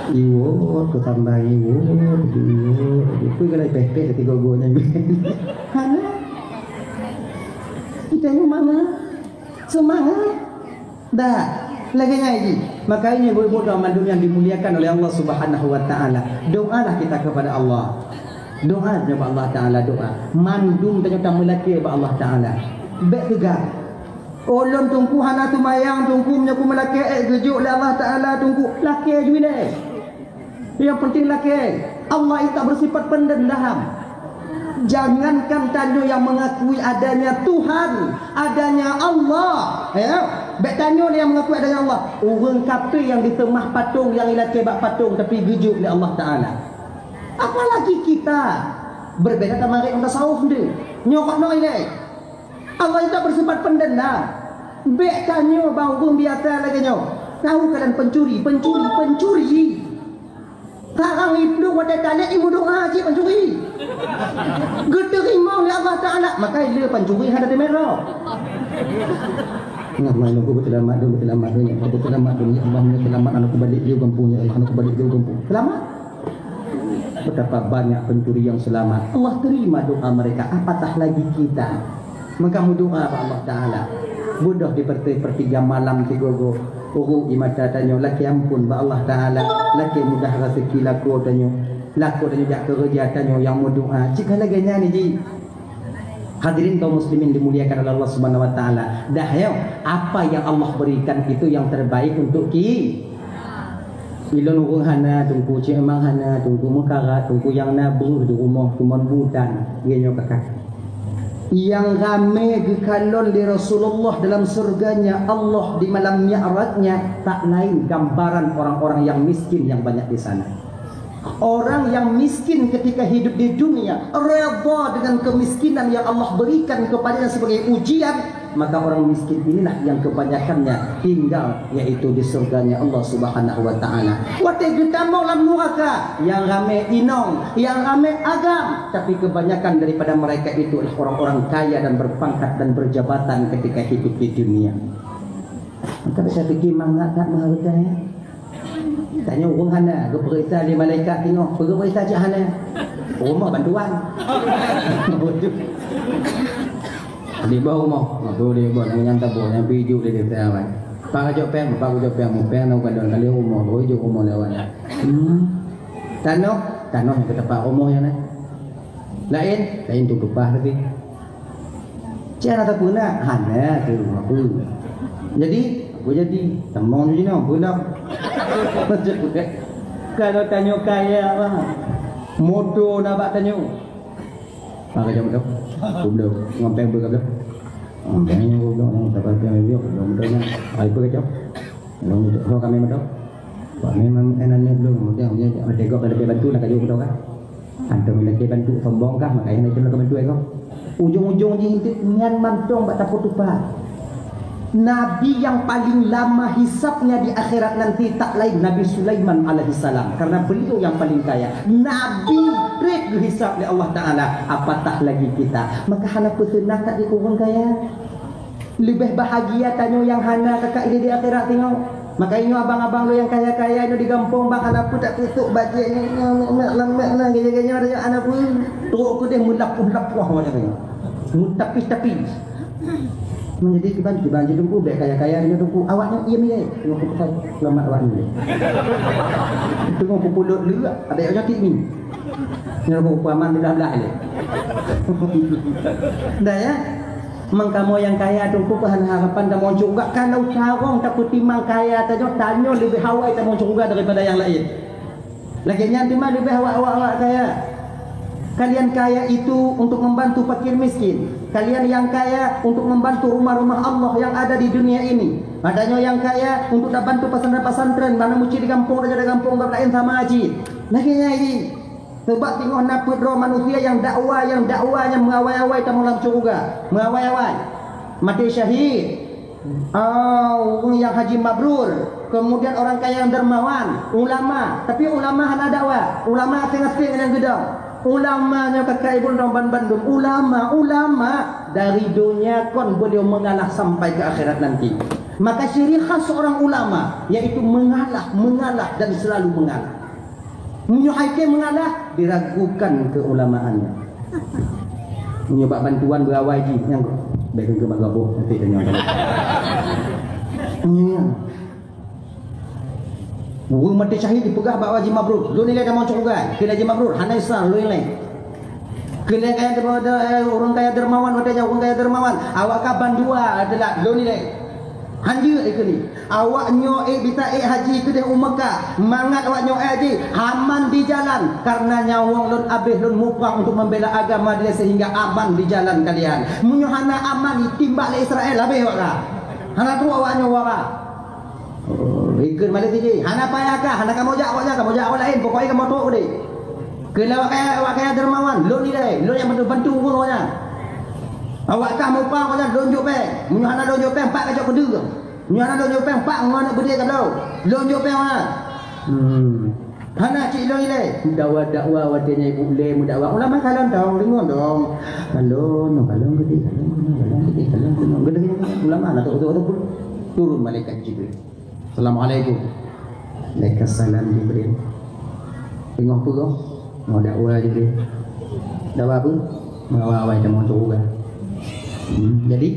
Iwot, keu tambah iwot, iwot. Itu kalau peh-peh tiga go nyan. Hana. Kita ni mangat. Seumangat. Dah, lagèe nyan jih. Makanya ibu-ibu dan mandum yang dimuliakan oleh Allah Subhanahu wa Taala, doalah kita kepada Allah. Doa nyoe bak Allah Taala, doa. Mandum tanyoe tameulakèe bak Allah Taala. Bèk teuga. Oh, lôn Teungku hana seumayang, Teungku, meunyoe kumeulakèe, eh, geujok lé Allah Taala, Teungku, lakèe ju ilèe. Yang penting lakèe. Allah itu tak bersifat pendendam. Jangankan tanyoe yang mengakui adanya Tuhan, adanya Allah, ya. Bèk tanyoe yang mengakui adanya Allah. Ureueng kafé yang diseumah patong, yang ilakèe bak patong, tapi geujok lé Allah Taala. Apalagi kita, berbeda sama rek tasawuf tu. Nyokok no ilai. Allah itu tak bersifat pendendam. Bèk tanyoe bang ureueng biasa lagèe nyoe. Tahu kalian pencuri, pencuri, pencuri. Sekarang itu watèe talét ilmu doa cit pancuri. Geuteurimong lé Allah Taala, maka le pancuri hana teumero. Nah, mai nunggu beuteulamah dulu, beuteulamah dulu, ya Allah, beuteulamah dulu, ya Allah, beuteulamah, aneuk balik di gampông, ya Allah, aneuk balik di gampông. Selamat. Betapa banyak pencuri yang selamat. Allah terima doa mereka, apatah lagi kita. Maka meudoa bak Allah Taala. Beudôh di perti-, pertiga malam sigoe-goe. Urôk ie mata tanyoe, lakée amphon bak Allah Taala. Lakée mudah raseuki lakoe tanyoe. Lakoe tanyoe jak keureuja tanyoe nyang meudoa. Cit ka lagée nyan jih. Hadirin kaum muslimin dimuliakan oleh Allah Subhanahu wa Taala. Dah nyoe, apa yang Allah berikan itu yang terbaik untuk ki-, Ilôn ureuëng hana, Teungku, cit memang hana, Teungku, meukarat, Teungku, nyang na breuh di rumoh, cuma butan, lagée nyoe ka. Nyang ramé geukalon lé Rasulullah dalam surganya Allah di malam Mi'rajnya tak lain gambaran orang-orang yang miskin yang banyak di sana. Orang yang miskin ketika hidup di dunia, redha dengan kemiskinan yang Allah berikan kepadanya sebagai ujian, maka orang miskin inilah yang kebanyakannya tinggal, yaitu di surganya Allah Subhanahu wa Taala. Watée geutamong lam nuraka, nyang ramé inong, nyang ramé agam, tapi kebanyakan daripada mereka itu adalah orang-orang kaya dan berpangkat dan berjabatan ketika hidup di dunia. Maka saya fikir mangat tak menghargai. Tanyoe ureuëng hana, geupeuriksa lé malaikat teungoh, geupeuriksa cit hana. Rumoh bantuan. Di bawah rumoh, tu di bawah, nyang tabôh, nyang pih ijuk di desa awai. Pak keucok péng, pak keucok péng, péng na ukalon kali rumoh, oh, ijuk rumoh lewat. Hmm. Tanoh, tanoh nyang keutepak rumoh nyan, eh. Laén, laén tu keupah tapi. Cara tapeunak, hana tu apa. Jadi, apa jadi? Tamong jinoe, peunak. Kalau tanyoe kaya, bang. Moto na bak tanyoe. Apa kacau moto? Goblok. Ngampeng beu goblok. Ngampeng nyoe goblok, nang dapat yang goblok, goblok moto nyan. Ai apa kacau? Goblok moto. Ho kami moto. Wah, memang enak ni belum. Moto yang punya, ada gok ada bantu nak kacau moto kan? Antum lagi bantu sombong kah? Makanya itu nak bantu ego. Ujung-ujung jih itu nyan mantong bak tapeutupat. Nabi yang paling lama hisabnya di akhirat nanti tak lain Nabi Sulaiman alaihissalam, karena beliau yang paling kaya. Nabi treb geuhisab lé Allah Taala, apatah lagi kita. Maka hana peuseunak kat di ureuëng kaya. Leubeh bahagia tanyoe nyang hana kakak ilée di akhirat singoh. Maka inyoe abang-abang lôn nyang kaya-kaya nyoe di gampông bak hana peue tak tutup bajée nyoe, nyoe, nyoe, nyoe, nyoe, nyoe, gaya-gaya nyoe, nyoe, hana peue. Trok keudeh meulapuh-lapuh macam tu. Meutapih-tapih. Menjadi kiban, kiban je Teungku, bèk kaya-kaya nyoe Teungku. Awak nyoe iem ye. Tengok kupesan selamat awak nyoe. Tengok kupulot leuak, ada yang nyotik ni. Nyoe kupeman belah-belah je. Dah ya? Mangkamoe nyang kaya Teungku keuh hana harapan tamong syeuruga, kalau carông tapeutimang kaya tanyoe, tanyoe leubeh awai tamong syeuruga daripada nyang laén. Lagèe nyan teuma leubeh awak-awak kaya. Kalian kaya itu untuk membantu fakir miskin. Kalian yang kaya untuk membantu rumah-rumah Allah yang ada di dunia ini. Tanyoe nyang kaya untuk tabantu pesantren-pesantren, mana meucit di gampông, raja di gampông, gop laén sama cit. Lagèe nyan jih. Sebab teungoh na peuet droe manusia nyang dakwa, nyang dakwa nyang meuawai-awai tamong lam syeuruga. Meuawai-awai. Maté syahid. Ah, ureueng nyang haji mabrur. Kemudian orang kaya yang dermawan, ulama. Tapi ulama hana dakwa. Ulama asing-asing nyang geudong. Ulama nyoe ka ibu droe ban bandum. Ulama, ulama dari dunia kon beliau mengalah sampai ke akhirat nanti. Maka ciri khas seorang ulama yaitu mengalah, mengalah dan selalu mengalah. Meunyoe hai kèe meungalah, diragukan keuulamaannya. Meunyoe bak bantuan beuawai jih, nyang bèk keu bak gaboh, nanti tanyong. Nyan. Ureueng maté syahid dipeugah bak Haji Mabrur, "Lôn ilèe tamong syeuruga." Kheun Haji Mabrur, "Hana Islam, lôn ilèe." Kheun kaya der-, der-, eh, ureueng kaya dermawan, watèe nyan ureueng kaya dermawan, "Awak ka bandua adalah lôn ilèe." Hanjeuet ikeu ni. Awak nyoe ék bisa ék haji keudeh u Mekah. Mangat awak nyoe ék haji, aman di jalan. Karena nyawöng lôn abéh lôn muprang untuk membela agama dia sehingga aman di jalan kalian. Meunyoe hana aman, ditimbak lé Israel, habéh awak ka. Hana trok awak nyoe wara. Oh, ikeu malam tiji. Hana payah ka, hana kamoe jak awak nyan, kamoe jak awak laén. Pokoknya kamoe trok udeh. Keu lawak kaya, awak kaya dermawan, lôn ilèe, lôn nyang bantu-bantu ureueng awak nyan. Awak ka muprang awak nyan, lôn jok péng. Meunyoe hana lôn jok péng, pat kacok keudeueng. Meunyoe hana lôn jok péng, pat ngon aneuk beudé ka bloe. Lôn jok péng awak nyan. Hmm. Hana cit lôn ilèe. Dakwa-dakwa watèe nyan ibu lé meudakwa. Ulama kalon dong, deungon dong. Kalon, kalon geude, kalon keunoe, kalon geude, kalon keunoe. Geude ulama na tu, tu, tu, turun malaikat Jibril. Assalamualaikum. Waalaikumsalam Jibril. Teungoh peue? Teungoh dakwa Jibril. Dakwa peue? Meuawai-awai tamong syeuruga. Hmm, jadi,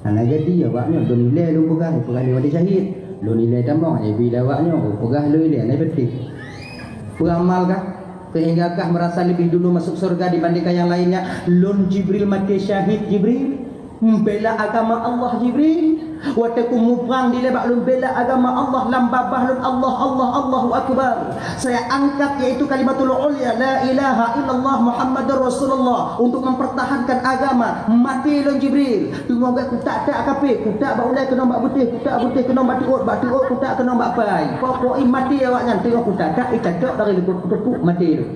hana jadi awak nyoe, lôn ilée lôn peugah, peugah lé maté syahid. Lôn ilée tamong, hana ibi lé awak nyoe, peugah lôn ilée, hana beutôi. Peuramal kah? Sehingga kah merasa lebih dulu masuk surga dibandingkan yang lainnya? Lôn Jibril maté syahid, Jibril. Membela agama Allah, Jibril. Watée ku muprang dilée bak lôn bela agama Allah, lam babah lôn Allah, Allah, Allahu Akbar. Saya angkat yaitu kalimatul ulya, la ilaha illallah Muhammadur Rasulullah, untuk mempertahankan agama. Maté lôn Jibril. Teungoh gét kutak-tak kafé, kutak bak ulée keunong bak beuteh, kutak beuteh keunong bak teuôt, bak teuôt kutak keunong bak pai. Pokok i maté awak nyan, teungoh kutak-tak, i cacok dari likot kuteupuk, maté lôn.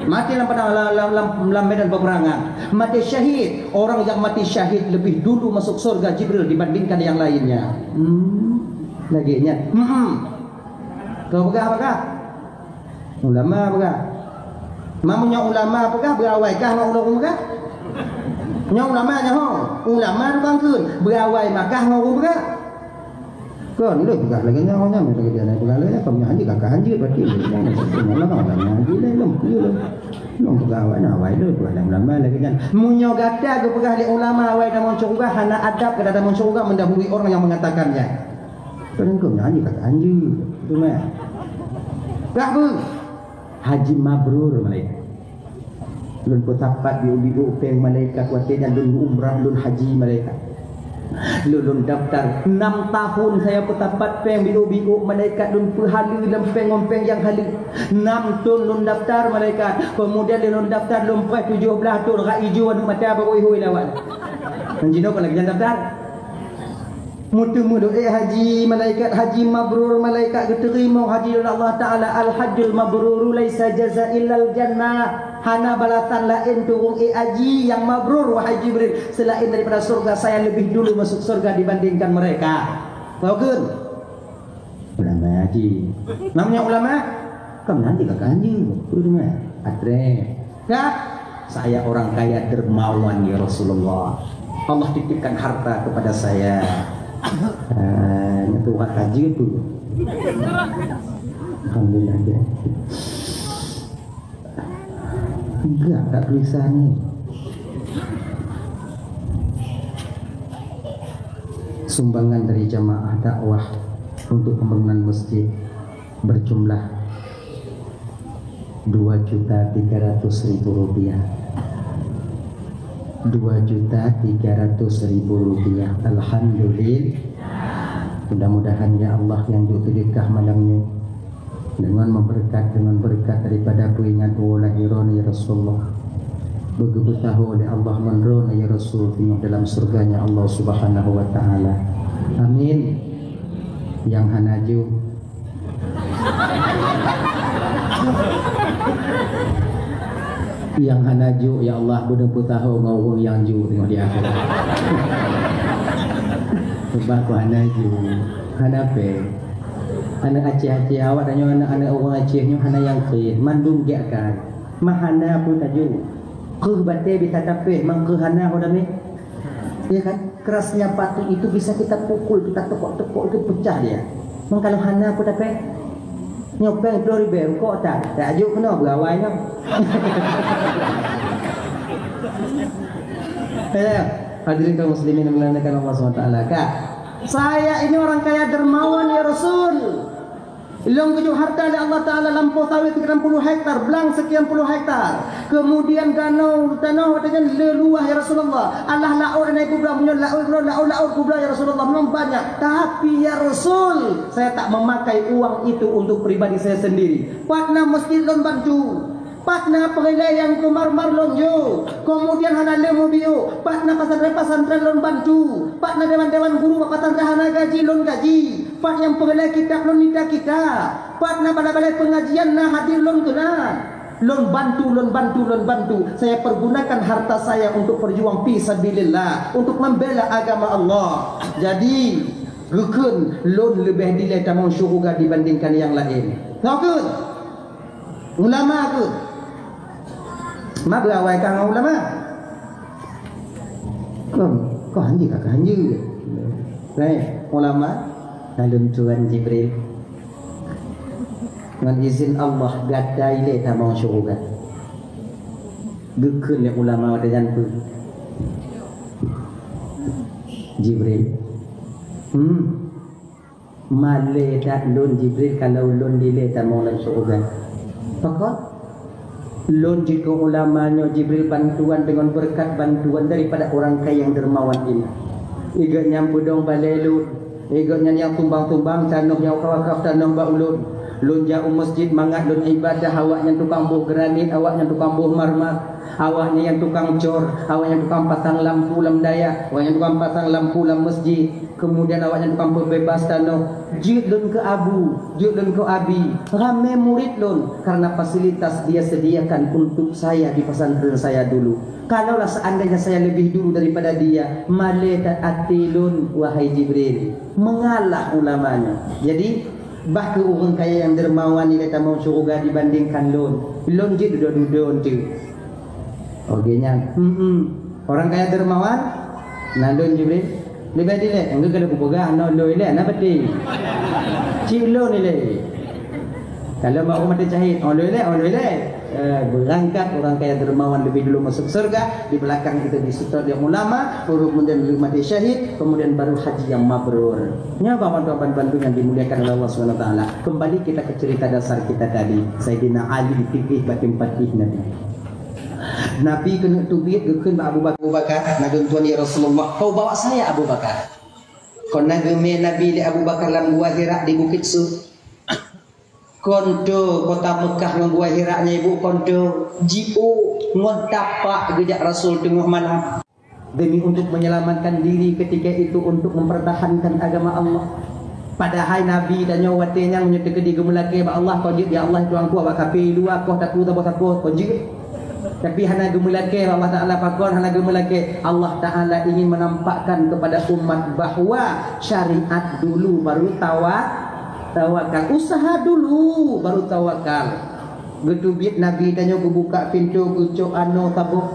Maté lam padang, lam, lam, lam, lam medan peperangan. Maté syahid. Orang yang mati syahid lebih dulu masuk surga Jibril dibandingkan yang lainnya. Hmm. Lagée nyan. Hmm. Keu peugah, peugah. Ulama peugah. Meunyoe ulama peugah, beuawai kah ngon ureuëng peugah? Nyoe ulama nyoe ho. Ulama tukang kheun, beuawai makah ngon ureuëng peugah. Kon lé peugah lagée nyan, nyan lagée nyan, peugah lagée nyan, kon nyan hanjeuet, kakak hanjeuet, berarti nyan, nyan, nyan, nyan, nyan, nyan, nyan, lom, lom. Lom peugah awai na, awai lé, peugah lé ulama lagée nyan. Meunyoe gata geupeugah lé ulama awai tamong syeuruga, hana adab gata tamong syeuruga mendahului orang yang mengatakannya. Kon kon nyan hanjeuet, kakak hanjeuet. Betul tak? Kah beuh? Haji mabrur, malaikat. Lôn peusapat biôh-biôh péng malaikat watée nyan lôn umrah, lôn haji malaikat. Lôn, lôn daftar. Enam tahun saya peusapat péng biôh-biôh malaikat, lôn peuhaleue lam péng ngon péng nyang haleue. Enam thon lôn daftar malaikat. Kemudian lôn daftar lôn preh tujoh blaih thon, rak ijo aneuëk mata baru ihôi lawat. Ngon jinoe kon lagée nyan daftar. Meuteumé doa haji, malaikat haji mabrur, malaikat geuteurimong haji lé Allah Taala, al-hajjul mabruru laisa jaza illal jannah. Hana balasan laén turun ék haji nyang mabrur, wahai Jibril, selain daripada surga, saya lebih dulu masuk surga dibandingkan mereka. Tahu kan? Ulama haji. Namanya ulama, kan nanti kakak haji. Betul kan? Atre. Kak, saya orang kaya dermawan ya Rasulullah. Allah titipkan harta kepada saya. Ah, nyentuh harta je tu. Alhamdulillah dia. Enggak, tak tulisan ni. Sumbangan dari jamaah dakwah untuk pembangunan masjid berjumlah dua juta tiga ratus ribu rupiah. Dua juta tiga ratus ribu rupiah. Alhamdulillah. Mudah-mudahan ya Allah yang duduk sedekah malam ni dengan memberkat, dengan berkat daripada peuingat uroe lahé droeneuh ya Rasulullah. Beugeupeutaho oleh Allah ngon droeneuh ya Rasul singoh dalam surganya Allah Subhanahu wa taala. Amin. Yang hana ju Nyang hana ju, ya Allah, beudeuh peutaho ngon ureuëng nyang ju teungoh di akhirat. Sebab ku hana ju, hana péng. Aneuk Aceh-Aceh awak tanyoe, aneuk-aneuk ureuëng Aceh nyoe hana nyang kheun, mandum gét akai. Mah hana pun taju. Keuh batée bisa tapéh, mang keuh hana ho damé. Ya kan? Kerasnya batu itu bisa kita pukul, kita tekok-tekok, itu pecah dia. Meng kalau hana pun tapéh. Nyoe péng ploh ribée rukok tan, tak ajuk keunoe beurawai nyoe. Ya, hadirin kaum muslimin yang dimuliakan Allah subhanahu wa taala. Kak, saya ini orang kaya dermawan ya Rasul. Lôn geujok harta lé Allah Taala lampôh sawét sekian puluh hektar, blang sekian puluh hektar. Kemudian danau, danau watée nyan le luwah ya Rasulullah. Alah laôt na kubloe, meunyoe laôt kubloe, laôt-laôt kubloe ya Rasulullah, memang banyak. Tapi ya Rasul, saya tak memakai uang itu untuk pribadi saya sendiri. Pat na masjid lôn bantu. Pat na peureulée nyang keu mar-mar lôn yue. Kemudian hana lé mubiôh. Pat na pesantren-pesantren lôn bantu. Pat na dewan-dewan guru bak pesantren hana gaji lôn gaji. Pat nyang peureulée kitab lôn nita kitab. Pat na balai-balai pengajian na hadir lôn keunan. Lôn bantu, lôn bantu, lôn bantu. Saya pergunakan harta saya untuk perjuang fi sabilillah, untuk membela agama Allah. Jadi, geukheun lôn leubeh dilée tamong syeuruga dibandingkan nyang laén. Ngon kheun? Ulama kheun? Ma beurawai ka ngon ulama? Kon, kon hanjeuet ka hanjeuet. Baik, ulama, lalu Tuhan Jibril. Ngon izin Allah, gata ilée tamong syeuruga. Geukheun lé ulama watée nyan peue? Jibril. Hmm. Malée that lôn Jibril kalau lôn dilée tamong lam syeuruga. Pakon? Lôn jeuet keu ulama nyoe Jibril bantuan deungon beureukat bantuan daripada ureuëng kaya nyang dermawan ini. Igeuh nyang peudong balée lôn, igeuh nyan nyang tumbang-tumbang tanoh nyang wakaf-wakaf tanoh bak ulôn. Lôn jak u meuseujid mangat lôn iébadah, awaknyan tukang boh granit, awaknyan tukang boh marmer, awaknyan nyang tukang cor, awaknyan tukang pasang lampu lam dayah, awaknyan tukang pasang lampu lam meuseujid. Kemudian awaknyan tukang peubeubaih tanoh, jeuet lôn keu abu, jeuet lôn keu abi, ramé murit lôn, karena fasilitas dia sediakan untuk saya di pesantren saya dulu. Kalaulah seandainya saya lebih dulu daripada dia, malée that até lôn, wahai Jibril, mengalah ulama nyoe. Jadi, bah keu ureuëng kaya nyang dermawan ilée tamong syeuruga dibandingkan lôn. Lôn jeuet dudoe-dudoe eunteuk. Oke nyan. Hmm. Orang kaya dermawan, na lôn Jibril. Leubeh dilée, enggak kalau kupeugah, no lôn ilée, na beutôi. Cik lôn ilée. Kalau mau mati syahid, oh lôn ilée, oh lôn ilée. Eh, berangkat orang kaya dermawan lebih dulu masuk surga, di belakang itu diseutôt oleh ulama, baru kemudian mati syahid, kemudian baru haji yang mabrur. Nyoe bantuan-bantuan yang dimuliakan oleh Allah Subhanahu Wa Taala. Kembali kita ke cerita dasar kita tadi, Saidina Ali fikih batin patih Nabi. Nabi keuneuk teubiet geukheun bak Abu Bakar, "Abu Bakar, na geuntuan ya Rasulullah, kau bawa saya Abu Bakar." Kon na geumé Nabi lé Abu Bakar lam Gua Hira di Bukit Sur. Kon toe kota Meukah ngon Gua Hira nyan ibu kon toe, jiôh ngon tapak geujak Rasul teungoh malam. Demi untuk menyelamatkan diri ketika itu untuk mempertahankan agama Allah. Padahai Nabi tanyoe watée nyan meunyoe teukeudi geumeulakée bak Allah, "Kon jeuet ya Allah, Tuhanku, awak kafé luwa, koh taku saboh-saboh, kon jeuet." Tapi hana geumeulakée bak Allah Taala, pakon hana geumeulakée? Allah Taala ingin menampakkan kepada umat bahwa syariat dulu baru tawa-, tawakal, usaha dulu baru tawakal. Geuteubiet Nabi tanyoe geubuka pintoe geucok anoe saboh,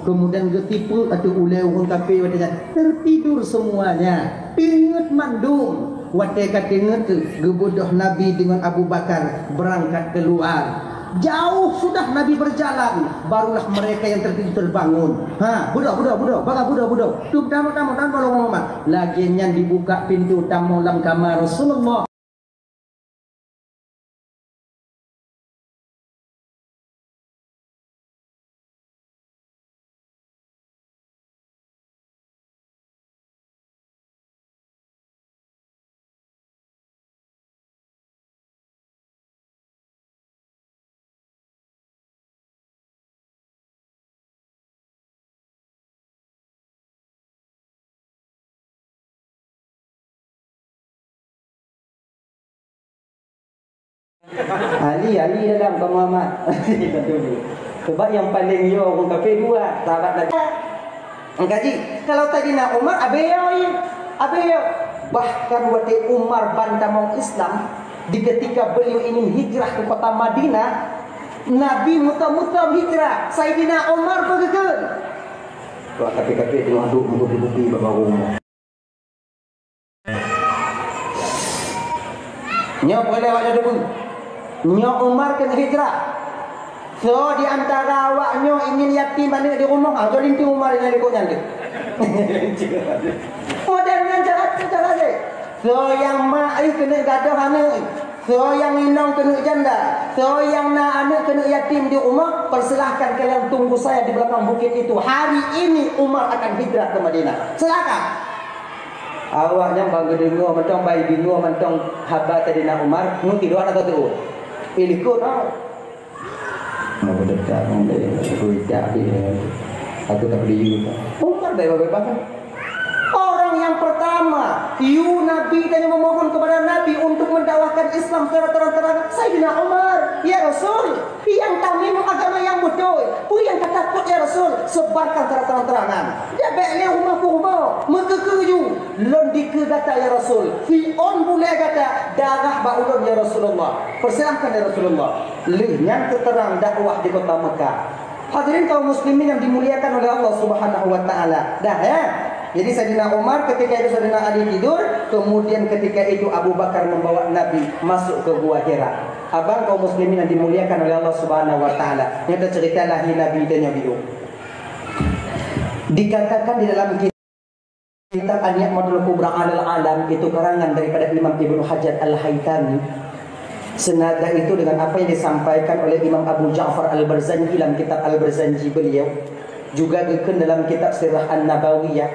kemudian geutipeue ateueh ulée ureuëng kafé watée nyan, tertidur semuanya, teungeut mandum. Watée ka teungeut kheueh, geubeudôh Nabi deungon Abu Bakar beurangkat keuluar. Jauh sudah Nabi berjalan, barulah mereka yang tertidur terbangun. Ha, beudôh, beudôh, beudôh, baka beudôh, beudôh. Tu tamong, tamong, tamong, tamong, tamong. Lagée nyan dibuka pintoe tamong lam kama Rasulullah. Ali, Ali dalam, Bang Muhammad. Sebab nyang paleng yo ureuëng kafé dua, sahabat Nabi. Engkaji, kalau Saidina Umar, abéh yo, abéh yo. Bahkan watée Umar ban tamong Islam, di ketika beliau ingin hijrah ke kota Madinah, Nabi mutom-mutom hijrah, Saidina Umar peugeukeuen. Wah, kafé-kafé teungoh duek meubeupi-beupi bak rumoh. Nyoe peureulée awak nyoe deungoe. Nyoe Umar keuneuk hijrah. Soe di antara awak nyoe ingin yatim aneuëk di rumoh? Ah, soe linto Umar nyang likot nyan deh. Model nyan cara, cara deh. Soe nyang mak ih keuneuk gadôh aneuëk. Soe nyang inong keuneuk janda. Soe nyang na aneuëk keuneuk yatim di rumoh, persilahkan kalian tunggu saya di belakang bukit itu. Hari ini Umar akan hijrah ke Madinah. Silakan. Awak nyan ban geudeungoe mantong, ban deungoe mantong haba Saidina Umar, ngon tidoe na tatu'oh. Eh, likot, ah. Mau dekat, mau deh, aku ikat dia. Aku tak peduli juga. Umar dah bebas. Orang yang pertama, yue Nabi dan yang memohon kepada Nabi untuk mendakwahkan Islam secara terang-terangan, Saidina Umar, "Ya Rasul, nyang tamim agama nyang beutôi. Peue nyang tatakot, ya Rasul? Sebarkan secara terang-terangan." Dia bèk lé rumoh-rumoh, meukeukeu ju, "Lôn dikeue gata, ya Rasul. Fir'aun bulèe gata, darah bak ulôn, ya Rasulullah. Persilahkan, ya Rasulullah." Lheueh nyan teuteurang dakwah di kota Mekah. Hadirin kaum muslimin yang dimuliakan oleh Allah Subhanahu wa taala. Dah, ya. Jadi Saidina Umar ketika itu Saidina Ali tidur, kemudian ketika itu Abu Bakar membawa Nabi masuk ke Gua Hira. Abang kaum muslimin yang dimuliakan oleh Allah Subhanahu wa taala. Nyata cerita lahir Nabi dan Nabi. Dikatakan di dalam Kitab An-Ni'matul Kubra 'alal Alam itu karangan daripada Imam Ibnu Hajar Al-Haytami. Senada itu dengan apa yang disampaikan oleh Imam Abu Ja'far Al-Barzanji dalam kitab Al-Barzanji beliau, juga geukheun dalam kitab Sirah An-Nabawiyah.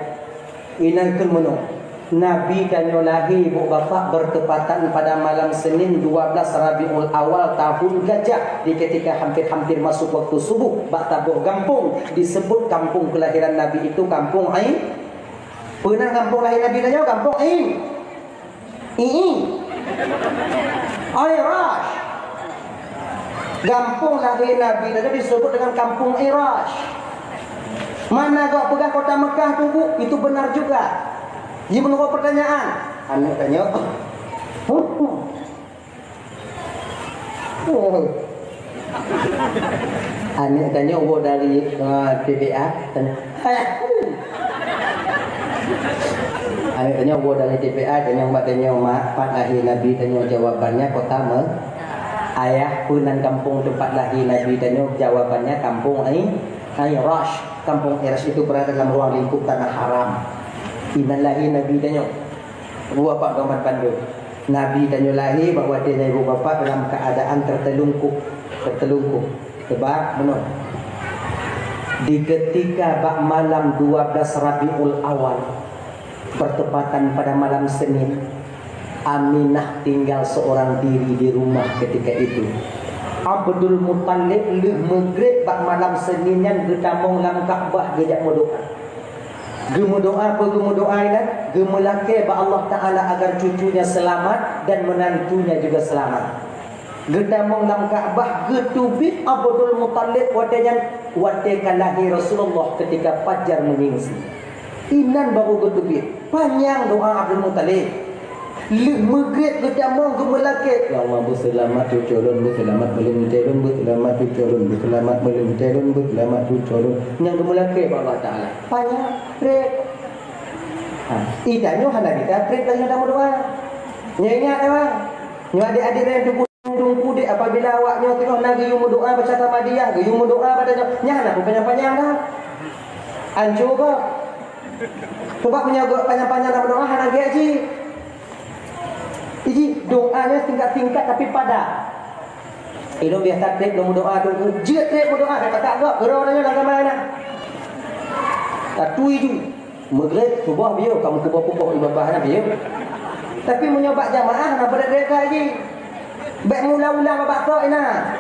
Inan kheun meunoe, Nabi tanyoe lahé ibu bapak bertepatan pada malam Senin dua belas Rabiul Awal tahun Gajah, di ketika hampir-hampir masuk waktu subuh, bak saboh gampông disebut kampung kelahiran Nabi itu Kampung Ai-, Peue nan gampông lahé Nabi tanyoe? Gampông Ing. Ing. Irash. Gampông lahé Nabi tanyoe disebut dengan Kampung Irash. Mana gok peugah kota Mekah tu, Bu? Itu benar juga. Ji meunurot pertanyaan. Aneuk tanyoe. Oh. Aneuk tanyoe woe dari, ah, T B A, tanyoe, "Hai, aku." Aneuk tanyoe woe dari T B A, tanyoe bak tanyoe, "Mak, pat lahé Nabi?" Tanyoe jawabannya kota Me-, ayah, peue nan kampung tempat lahé Nabi? Tanyoe jawabannya kampung Ai-, Airash. Kampung Airash itu berada dalam ruang lingkup tanah haram. Inan lahé Nabi tanyoe. Dua pak gamat bandum. Nabi tanyoe lahé bak watée nyan ibu bapak dalam keadaan tertelungkup, tertelungkup. Sebab meunoe. Di ketika bak malam dua belas Rabiul Awal, bertepatan pada malam Senin, Aminah tinggal seorang diri di rumah ketika itu. Abdul Muthalib lheueh maghrib bak malam Senin nyan geutamong lam Ka'bah geujak meudoa. Geumeudoa, peue geumeudoa inan? Geumeulakée bak Allah Taala agar cucunya selamat dan menantunya juga selamat. Geutamong lam Ka'bah, geuteubiet Abdul Muthalib watée nyan, watée ka lahé Rasulullah ketika fajar meunyingsing. Inan baru geuteubiet. Panyang doa Abdul Muthalib. Lheueh maghrib geutamong geumeulakée, "Ya Allah, beuseulamat cucu lôn, beuseulamat meulintée lôn, beuseulamat cucu lôn, beuseulamat meulintée lôn, beuseulamat cucu lôn." Nyang geumeulakée bak Allah Taala. Panyang, treb. Ha, i tanyoe hana gita treb lagée nyoe tameudoa. Nyoe ingat, ya, Bang. Nyoe adik-adik nyang teungku-teungku dek, apabila awak nyoe teungoh na geuyue meudoa baca Samadiyah, geuyue meudoa bak tanyoe, nyan hana peupanyang-panyang dah. Anco gob. Sebab meunyoe gob panyang-panyang dah meudoa, hana gét jih. Iji, doa nyoe singkat-singkat tapi padat. Ilôn biasa treb lôn meudoa tu, jeuet treb meudoa, ka pakat gob, keudroe nyoe lam kamoe na. Tatui ju. Maghrib, suboh piôh, kamoe kuboh-kuboh ié babah na piôh. Tapi meunyoe bak jamaah, na beuret-beuret jih. Bék meuulang-ulang bak tok inan.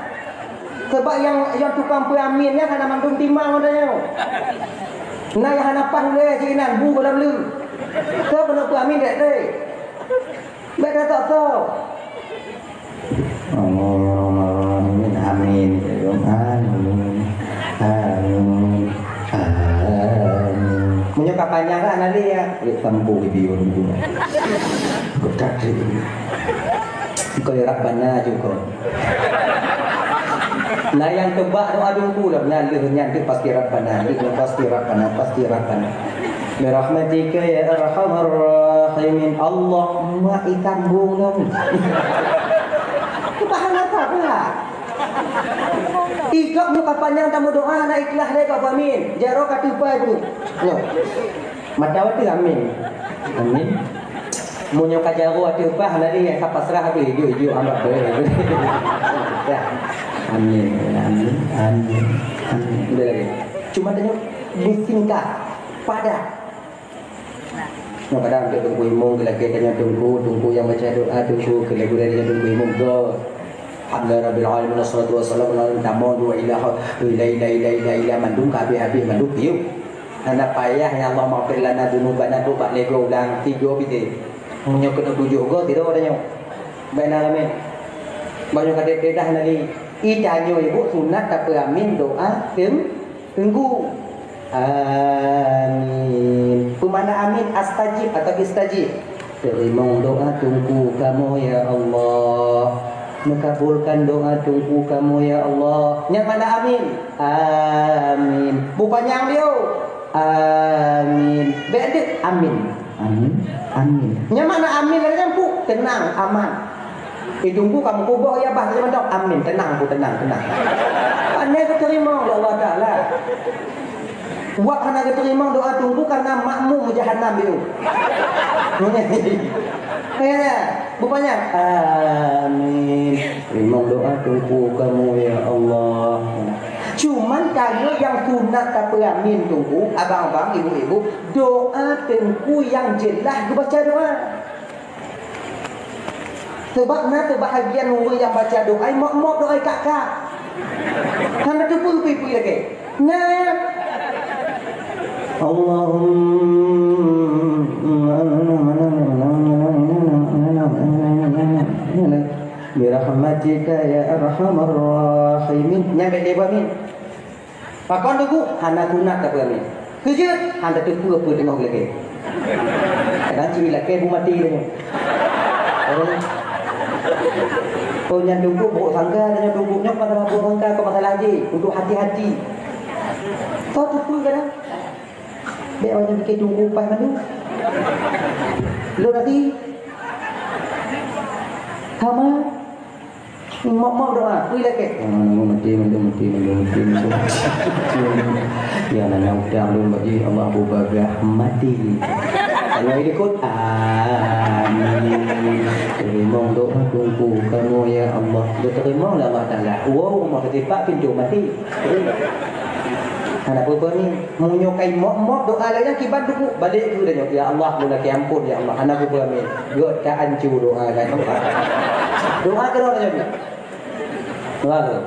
Sebab nyang, nyang tukang peuamin nyan hana mandum timang ngon tanyoe. Na nyang hana paih ulée jih inan, bu gohlom leuh. Soe keuneuk peuamin dék-dék. Bék ka tok-tok. Amin. Amin. Amin. Amin. Amin. Meunyoe ka panyang lah, hana lé, ya. Lé tampu di biôh dulu. Bekat lé. Kau ya Rabbana juga. Nah, nyang teubak doa dulu dah. Nah, leuh nyan tu pasti Rabbana. Leuh nyan pasti Rabbana, pasti Rabbana. Birahmatika ya arhamar rahimin. Allahumma itambung dong. Subhanallah pula. Ikok muka panjang tamu doa na ikhlas deh kok amin. Jaro ka tupai tu. Yo. Mata wati amin. Amin. Meunyoe ka jaroe ateueh paih lari ka pasrah habéh, jok-jok amat beuh. Dah. Amin, amin, amin, amin. Udah lagi. Cuma tanya disingkat, padat. Nah, kadang untuk tunggu imum, lagi tanya tunggu, tunggu yang baca doa, tunggu ke lagu dari tunggu imum ke. Alhamdulillah Rabbil Alamin, wassalatu wassalamu ala tamon dua ilaha, ila, ila, ila, ila, ila, mandum ka habéh-habéh, mandum piuh. Hana payah, "Ya Allah, maghfir lana dzunubana," tu bak lego ulang tiga pite. Meunyoe keuneuk tujoh go, tiroe tanyoe. Baik na ramé. Banyoe ka dek-dek dah nali. I tanyoe ibu sunat tapeuamin doa teung-, teunggu. Amin. Peumana amin? Astajib atau istajib. Teurimong doa teungku kamoe, ya Allah. Meukabulkan doa teungku kamoe, ya Allah. Nyan makna amin. Amin. Bupanyang liu. Amin. Bék deuek. Amin. Amin. Amin. Nyan makna amin lagée nyan, Pu. Tenang, aman. Itunggu kamu kuboh ya bah, macam tu. Amin. Tenang, Pu, tenang, tenang. Pandai keuterima oleh Allah Taala. Wak hana geuteurimong doa Teungku karena makmum jahanam biôh. Kayaknya, bupanya, "Amin. Teurimong doa Teungku kamoe, ya Allah." Cuman kalau nyang sunat tapeuamin Teungku, abang-abang, ibu-ibu, doa Teungku nyang jeulaih geubaca doa. Sabab na teubahagian ureuëng nyang baca doa, mok-mok doa kak-kak. Hana teupeue-peue lagée. Nah. Allahumma birahmatika ya arhamar rahimin. Nyang bèk lé amin. Pakon Teungku, hana sunat tapeuamin. Keujeuet, hana teupeue-peue teungoh geulakée. Kadang curi lakée bu maté lé nyoe. Oh, nyan Teungku, brok sangka, nyan Teungku, nyoe masalah brok sangka, kok masalah jih, untuk hati-hati. Soe teupeue kadang? Bèk awak nyan pike Teungku paih mandum. Lôn hati. Hama. Mok-mok doa, kui lakée. Hmm, mati, mati, mati, mati, mati, mati. Ya, na utang lôn bagi Allah bubagah mati. Kalau ikut, amin. Teurimong doa Teungku kamoe, ya Allah. Dia teurimong lah Allah Taala. Wow, rumah ketipak pintu mati. Hana peue-peue ni. Meunyoe kai mok-mok doa lagée nyan kiban Teungku, balek keu tanyoe, "Ya Allah, meulakée ampôn, ya Allah." Hana peue-peue amin. Gét ka ancu doa lagée nyan. Doa keudroe tanyoe. Doa keudroe.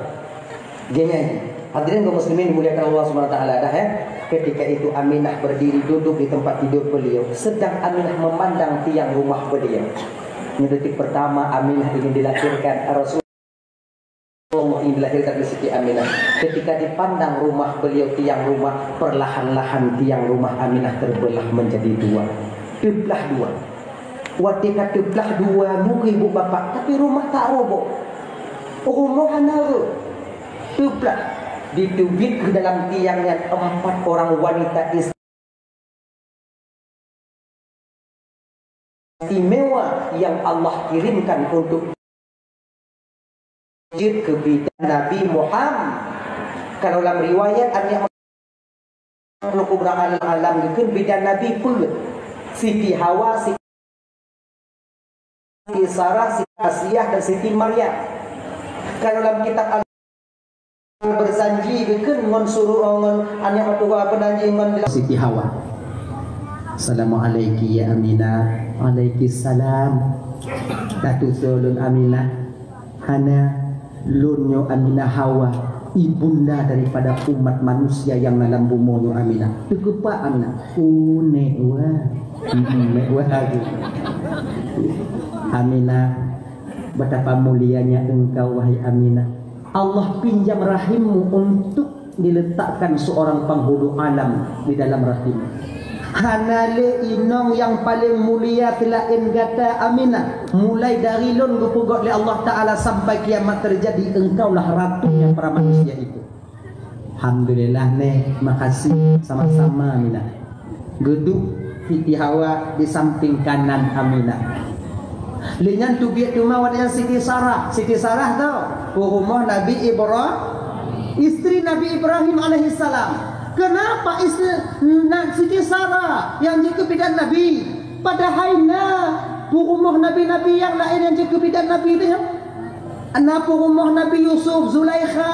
Gét nyan. Hadirin kaum muslimin dimuliakan Allah Subhanahu wa taala dah, ya. Ketika itu Aminah berdiri duduk di tempat tidur beliau, sedang Aminah memandang tiang rumah beliau. Ini detik pertama Aminah ingin dilahirkan Rasul. Rasulullah yang dilahirkan oleh Siti Aminah. Ketika dipandang rumah beliau, tiang rumah, perlahan-lahan tiang rumah Aminah terbelah menjadi dua. Teublah dua. Watée ka teublah dua nyoe ibu bapak, tapi rumah tak roboh. Rumoh hana rot. Teublah. Diteubiet ke dalam tiang nyan empat orang wanita istimewa yang Allah kirimkan untuk jeuet keu bidan Nabi Muhammad. Kalau lam riwayat, aneuk kubra alam, alam geukheun bidan Nabi peuet, Siti Hawa, Siti Sarah, Siti Asiah, dan Siti Maryam. Kalau lam kitab Al- Berjanji geukheun ngon suruh, ngon aneuk meutuha, berjanji ngon Siti Hawa. "Assalamualaikum ya Aminah." "Waalaikumsalam." "Tatusoe lôn Aminah?" "Hana, lôn nyoe Aminah Hawa, ibunda daripada umat manusia nyang na lam bumoe nyoe Aminah." "Teukepak Aminah?" "Oh, nek wah." "Hmm, nek wah lagi." "Aminah, betapa mulianya engkau, wahai Aminah." Allah pinjam rahimmu untuk diletakkan seorang penghulu alam di dalam rahimmu. Hana lé inong nyang paleng mulia seulaén gata Aminah. Mulai dari lôn geupeugét lé Allah Taala sampai kiamat terjadi, engkaulah ratunya para manusia itu. Alhamdulillah neh, makasih sama-sama Aminah. Geuduek Siti Hawa di samping kanan Aminah. Lé nyan teubiet teuma watée nyan Siti Sarah. Siti Sarah tu peurumoh Nabi Ibrahim, istri Nabi Ibrahim alaihissalam. Kenapa istri na Siti Sarah nyang jeuet keu bidan Nabi? Padahai na peurumoh nabi-nabi nyang laén nyang jeuet keu bidan Nabi tu nyan. Na peurumoh Nabi Yusuf, Zulaikha,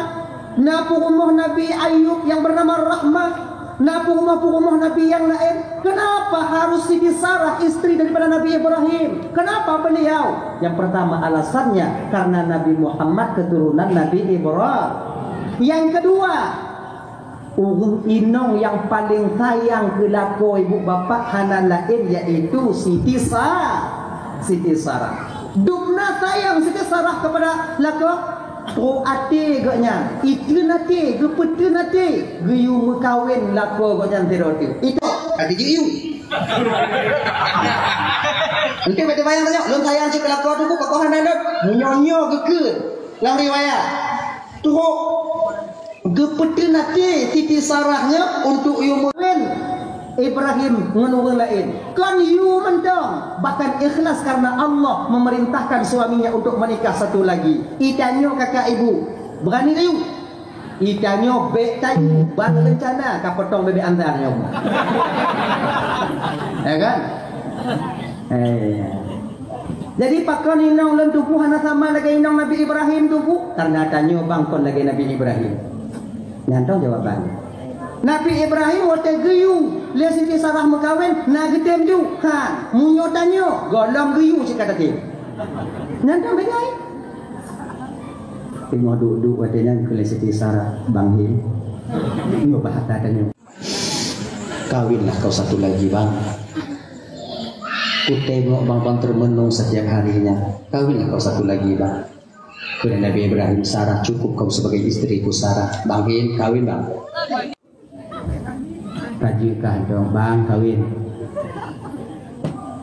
na peurumoh Nabi Ayub yang bernama Rahmah, na peurumoh-peurumoh Nabi yang lain. Kenapa harus Siti Sarah, istri daripada Nabi Ibrahim? Kenapa beliau? Yang pertama alasannya, karena Nabi Muhammad keturunan Nabi Ibrahim. Yang kedua, ureuëng inong nyang paleng sayang keu lakoe ibu bapak hana laén, yaitu Siti Sa-, Siti Sarah. Dubna sayang Siti Sarah kepada lakoe, trok até geuh nyan, itreun até, geupeuteun até, geuyue meukawen lakoe geuh nyan sidroe teuk. Itu ka jijiyue. Enteuk bak teubayang tanyoe, lôn sayang cit keu lakoe teungku, kok hana lôn? Meunyoe nyoe geukheun lam riwayat. Trok geupeuteun até Siti Sarah nyoe untuk yue meukawen Ibrahim ngon ureuëng laén. Kon yue mantong, bahkan ikhlas karena Allah memerintahkan suaminya untuk menikah satu lagi. Itanyoe kakak ibu, berani tak yue? Itanyoe bèk tanyoe, ban reuncana ka potong bebek anta nyoe. Ya kan? Eh. Jadi pakon inong lôn tuboh hana sama lagèe inong Nabi Ibrahim tuboh? Karena tanyoe bang kon lagèe Nabi Ibrahim. Nyan tong jawaban. Nabi Ibrahim watèe geuyue lé Siti Sarah meukawen, na geutem ju. Ha, meunyoe tanyoe, gohlom geuyue cit ka tatem. Nyan tong beunyai. Teungoh duek-duek watèe nyan keu lé Siti Sarah, "Bang Him, nyoe bah ata tanyoe." "Kawinlah kau satu lagi, Bang. Kutengok Bang, Bang termenung setiap harinya. Kawinlah kau satu lagi, Bang." Kheun Nabi Ibrahim, "Sarah, cukup kau sebagai istriku, Sarah. Bang Him, kawin, Bang." Ka jeuet kah dong, "Bang, kawin."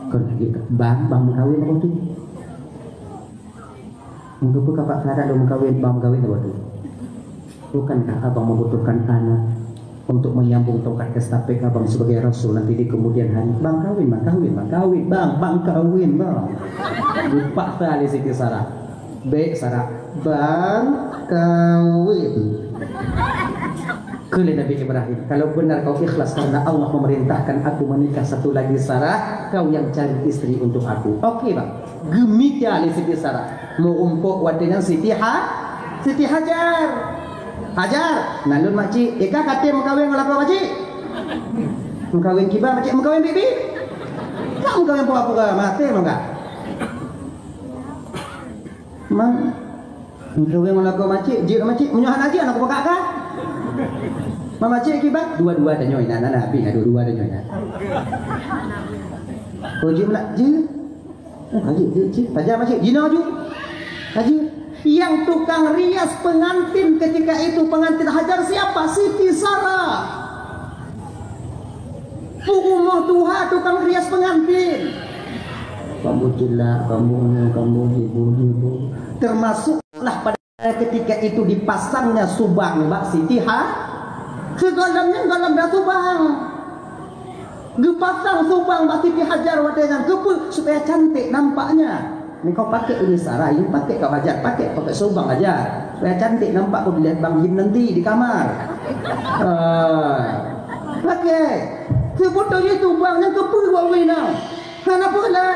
Kon ka jeuet kah, "Bang, Bang meukawen apa tu?" Mengapa ka paksa dak lôn meukawen, Bang meukawen apa tu? Bukankah Abang membutuhkan anak untuk menyambung tongkat estafet Abang sebagai rasul nanti di kemudian hari? Bang kawin, Bang kawin, Bang kawin, Bang, Bang kawin, Bang. Dipaksa lé Siti Sarah. Bèk Sarah, "Bang kawin." Kheun lé Nabi Ibrahim, "Kalau benar kau ikhlas karena Allah memerintahkan aku menikah satu lagi Sarah, kau yang cari istri untuk aku." "Oke, Bang." Geumita lé Siti Sarah. Meurumpok watèe nyan Siti Ha-, Siti Hajar. "Hajar, na lôn makcik, éh ka katem meukawen ngon lakoe makcik?" "Meukawen kiban makcik?" "Meukawen bibi." "Ka meukawen pura-pura maté mangga." "Mang, meukawen ngon lakoe makcik, jeuet makcik, meunyoe hana jeuet aneuk peugah ka." "Mang makcik kiban?" "Dua-dua tanyoe inan, na, na, habéh na dua-dua tanyoe inan." "Oh, jeuet meunan, jeuet." "Oh, ka jeuet, jeuet, jeuet." Pajan makcik, "Jinoe ju." "Ka jeuet." Yang tukang rias pengantin ketika itu pengantin Hajar siapa? Siti Sarah. Peurumoh tuha tukang rias pengantin. Kambu cilak, kambu nyoe, kambu hibur-hibur. Termasuklah pada ketika itu dipasangnya subang bak Siti Ha-, sigohlom nyan gohlom na subang. Geupasang subang bak Siti Hajar watèe nyan. Keupeue? Supaya cantik nampaknya. Ni kau pakai ini Sarah, ini pakai kau Hajar, pakai, pakai subang Hajar. Supaya cantik nampak kau dilihat Bang Him nanti di kamar. Ah. Pakai. Sebetulnya subang nyan keupeue bak ureueng inong? Hana peue lé.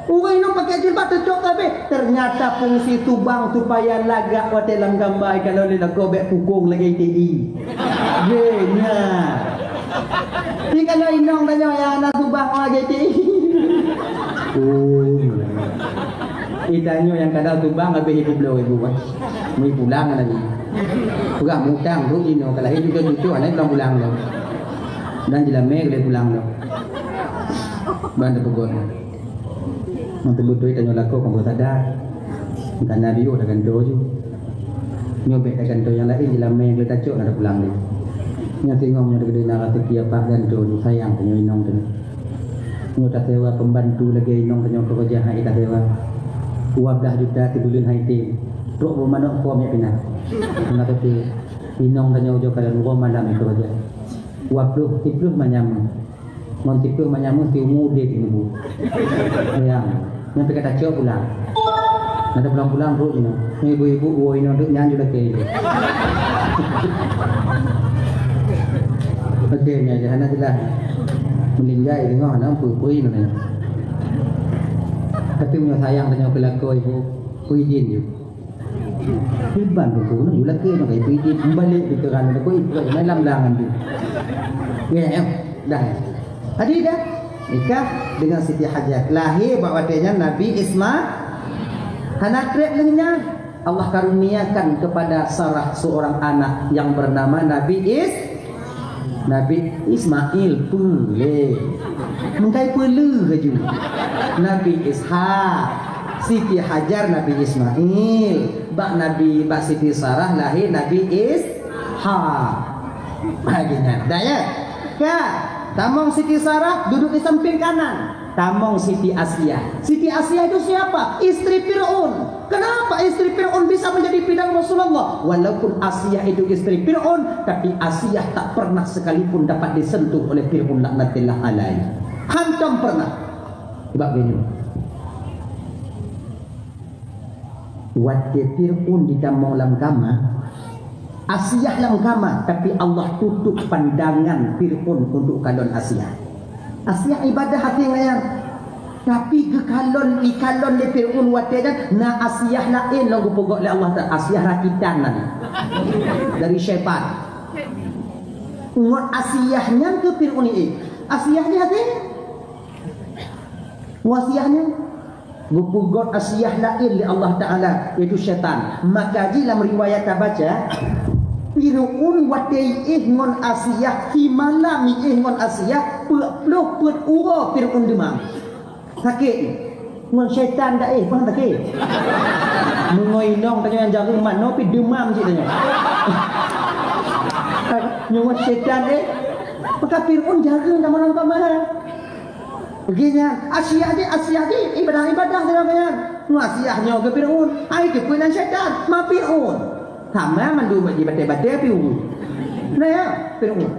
Ureueng inong pakai jilbab teucok tabé. Ternyata fungsi subang supaya lagak watèe lam gambar, kalau lé lakoe bèk pukong lagèe I T I. Geuh nyan. Tapi kalau inong tanyoe nyang hana subang lagèe I T I. Oh. Itanyoe nyang kadang subang habéh ibu bloe ibu, eh. Meupulang lagi. Peugah mutang tu inoe, kalau itu cucu-cucu aneuk pulang-pulang tu. Dan jilamé geulée pulang tu. Ban teupeugöt. Nyang teubeutôi tanyoe lakoe kon beusadar. Bukan Nabi oh dah gantoe ju. Nyoe bèk dah gantoe nyang laén, jilamé nyang tacok na pulang lé. Nyoe singoh nyoe dikeue na rasa kia pak gantoe ju, sayang tanyoe inong tanyoe. Nyoe tasewa pembantu lagèe inong tanyoe keureuja hai tasewa. Dua belas juta sibuleuen hai tem. Trok beumanok kôm jak pinah. Meunan keuti inong tanyoe jok keu lôn uroe malam keureuja. Dua ploh, siplôh manyam. Ngon siplôh manyam siumu udép ibu. Sayang. Nyan pih ka tacok pulang. Nyan pulang-pulang trok inoe. Ibu-ibu woe inoe dek nyan ju lakèe. Oke, nyan je hana jeulaih. Meuninggai teungoh hana peue-peue inoe. Tapi meunyoe sayang tanyoe keu lakoe ibu, peue idin ju. Kiban tu tu, ju lakèe nyoe kai peuidin, meubalek pikiran nyoe, kok ibu main lam-lam ngan tu. Ya, ya, dah. Jadi dah nikah dengan Siti Hajar. Lahé bak watèe nyan Nabi Isma-, hana trép lheueh nyan. Allah karuniakan kepada Sarah seorang anak yang bernama Nabi Is-, Nabi Ismail peulé. Meukai peulé laju. Nabi Ishak, Siti Hajar Nabi Ismail, bak Nabi, bak Siti Sarah lahé Nabi Ishak. Lagèe nyan. Dah ya? Ka, tamong Siti Sarah duduk di samping kanan. Tamong Siti Asiah. Siti Asiah itu siapa? Istri Fir'aun. Kenapa istri Fir'aun bisa menjadi bidan Rasulullah? Walaupun Asiah itu istri Fir'aun, tapi Asiah tak pernah sekalipun dapat disentuh oleh Fir'aun laknatillah alaih. Hantom pernah. Sebab gini. Watèe Fir'aun jitamong lam kama, Asiah lam kama, tapi Allah tutup pandangan Fir'aun untuk kalon Asiah. Asiah ibadah hati ngayan. Tapi geukalon, ikalon lé Fir'aun watée nyan, na Asiah laén lom geupeugét lé Allah Taala, Asiah rakitan nan dari syaitan. Ngon Asiah nyan keu Fir'aun ié. Asiah nyan hati. Ngon Asiah nyan. Geupeugét Asiah laén lé Allah Taala, yaitu syaitan. Maka jih lam riwayat tabaca, Fir'aun watée iéh ngon Asiah, simalam iéh ngon Asiah, peuet ploh peuet uroe Fir'aun deumam. Sakét. Ngon syaitan dak éh, paham sakét? Meungon inong tanyoe nyang jareueng manoe pih deumam cit tanyoe. Nyoe ngon syaitan éh. Maka Fir'aun jareueng dak manoe ka marah. Begitu nyan, Asiah jih, Asiah jih, ibadah-ibadah dalam nyan. Ngon Asiah nyoe keu Fir'aun, ai keu peue nan syaitan, ma Fir'aun. Sama mandum bak jibaté-baté Fir'aun. Nah ya, Fir'aun.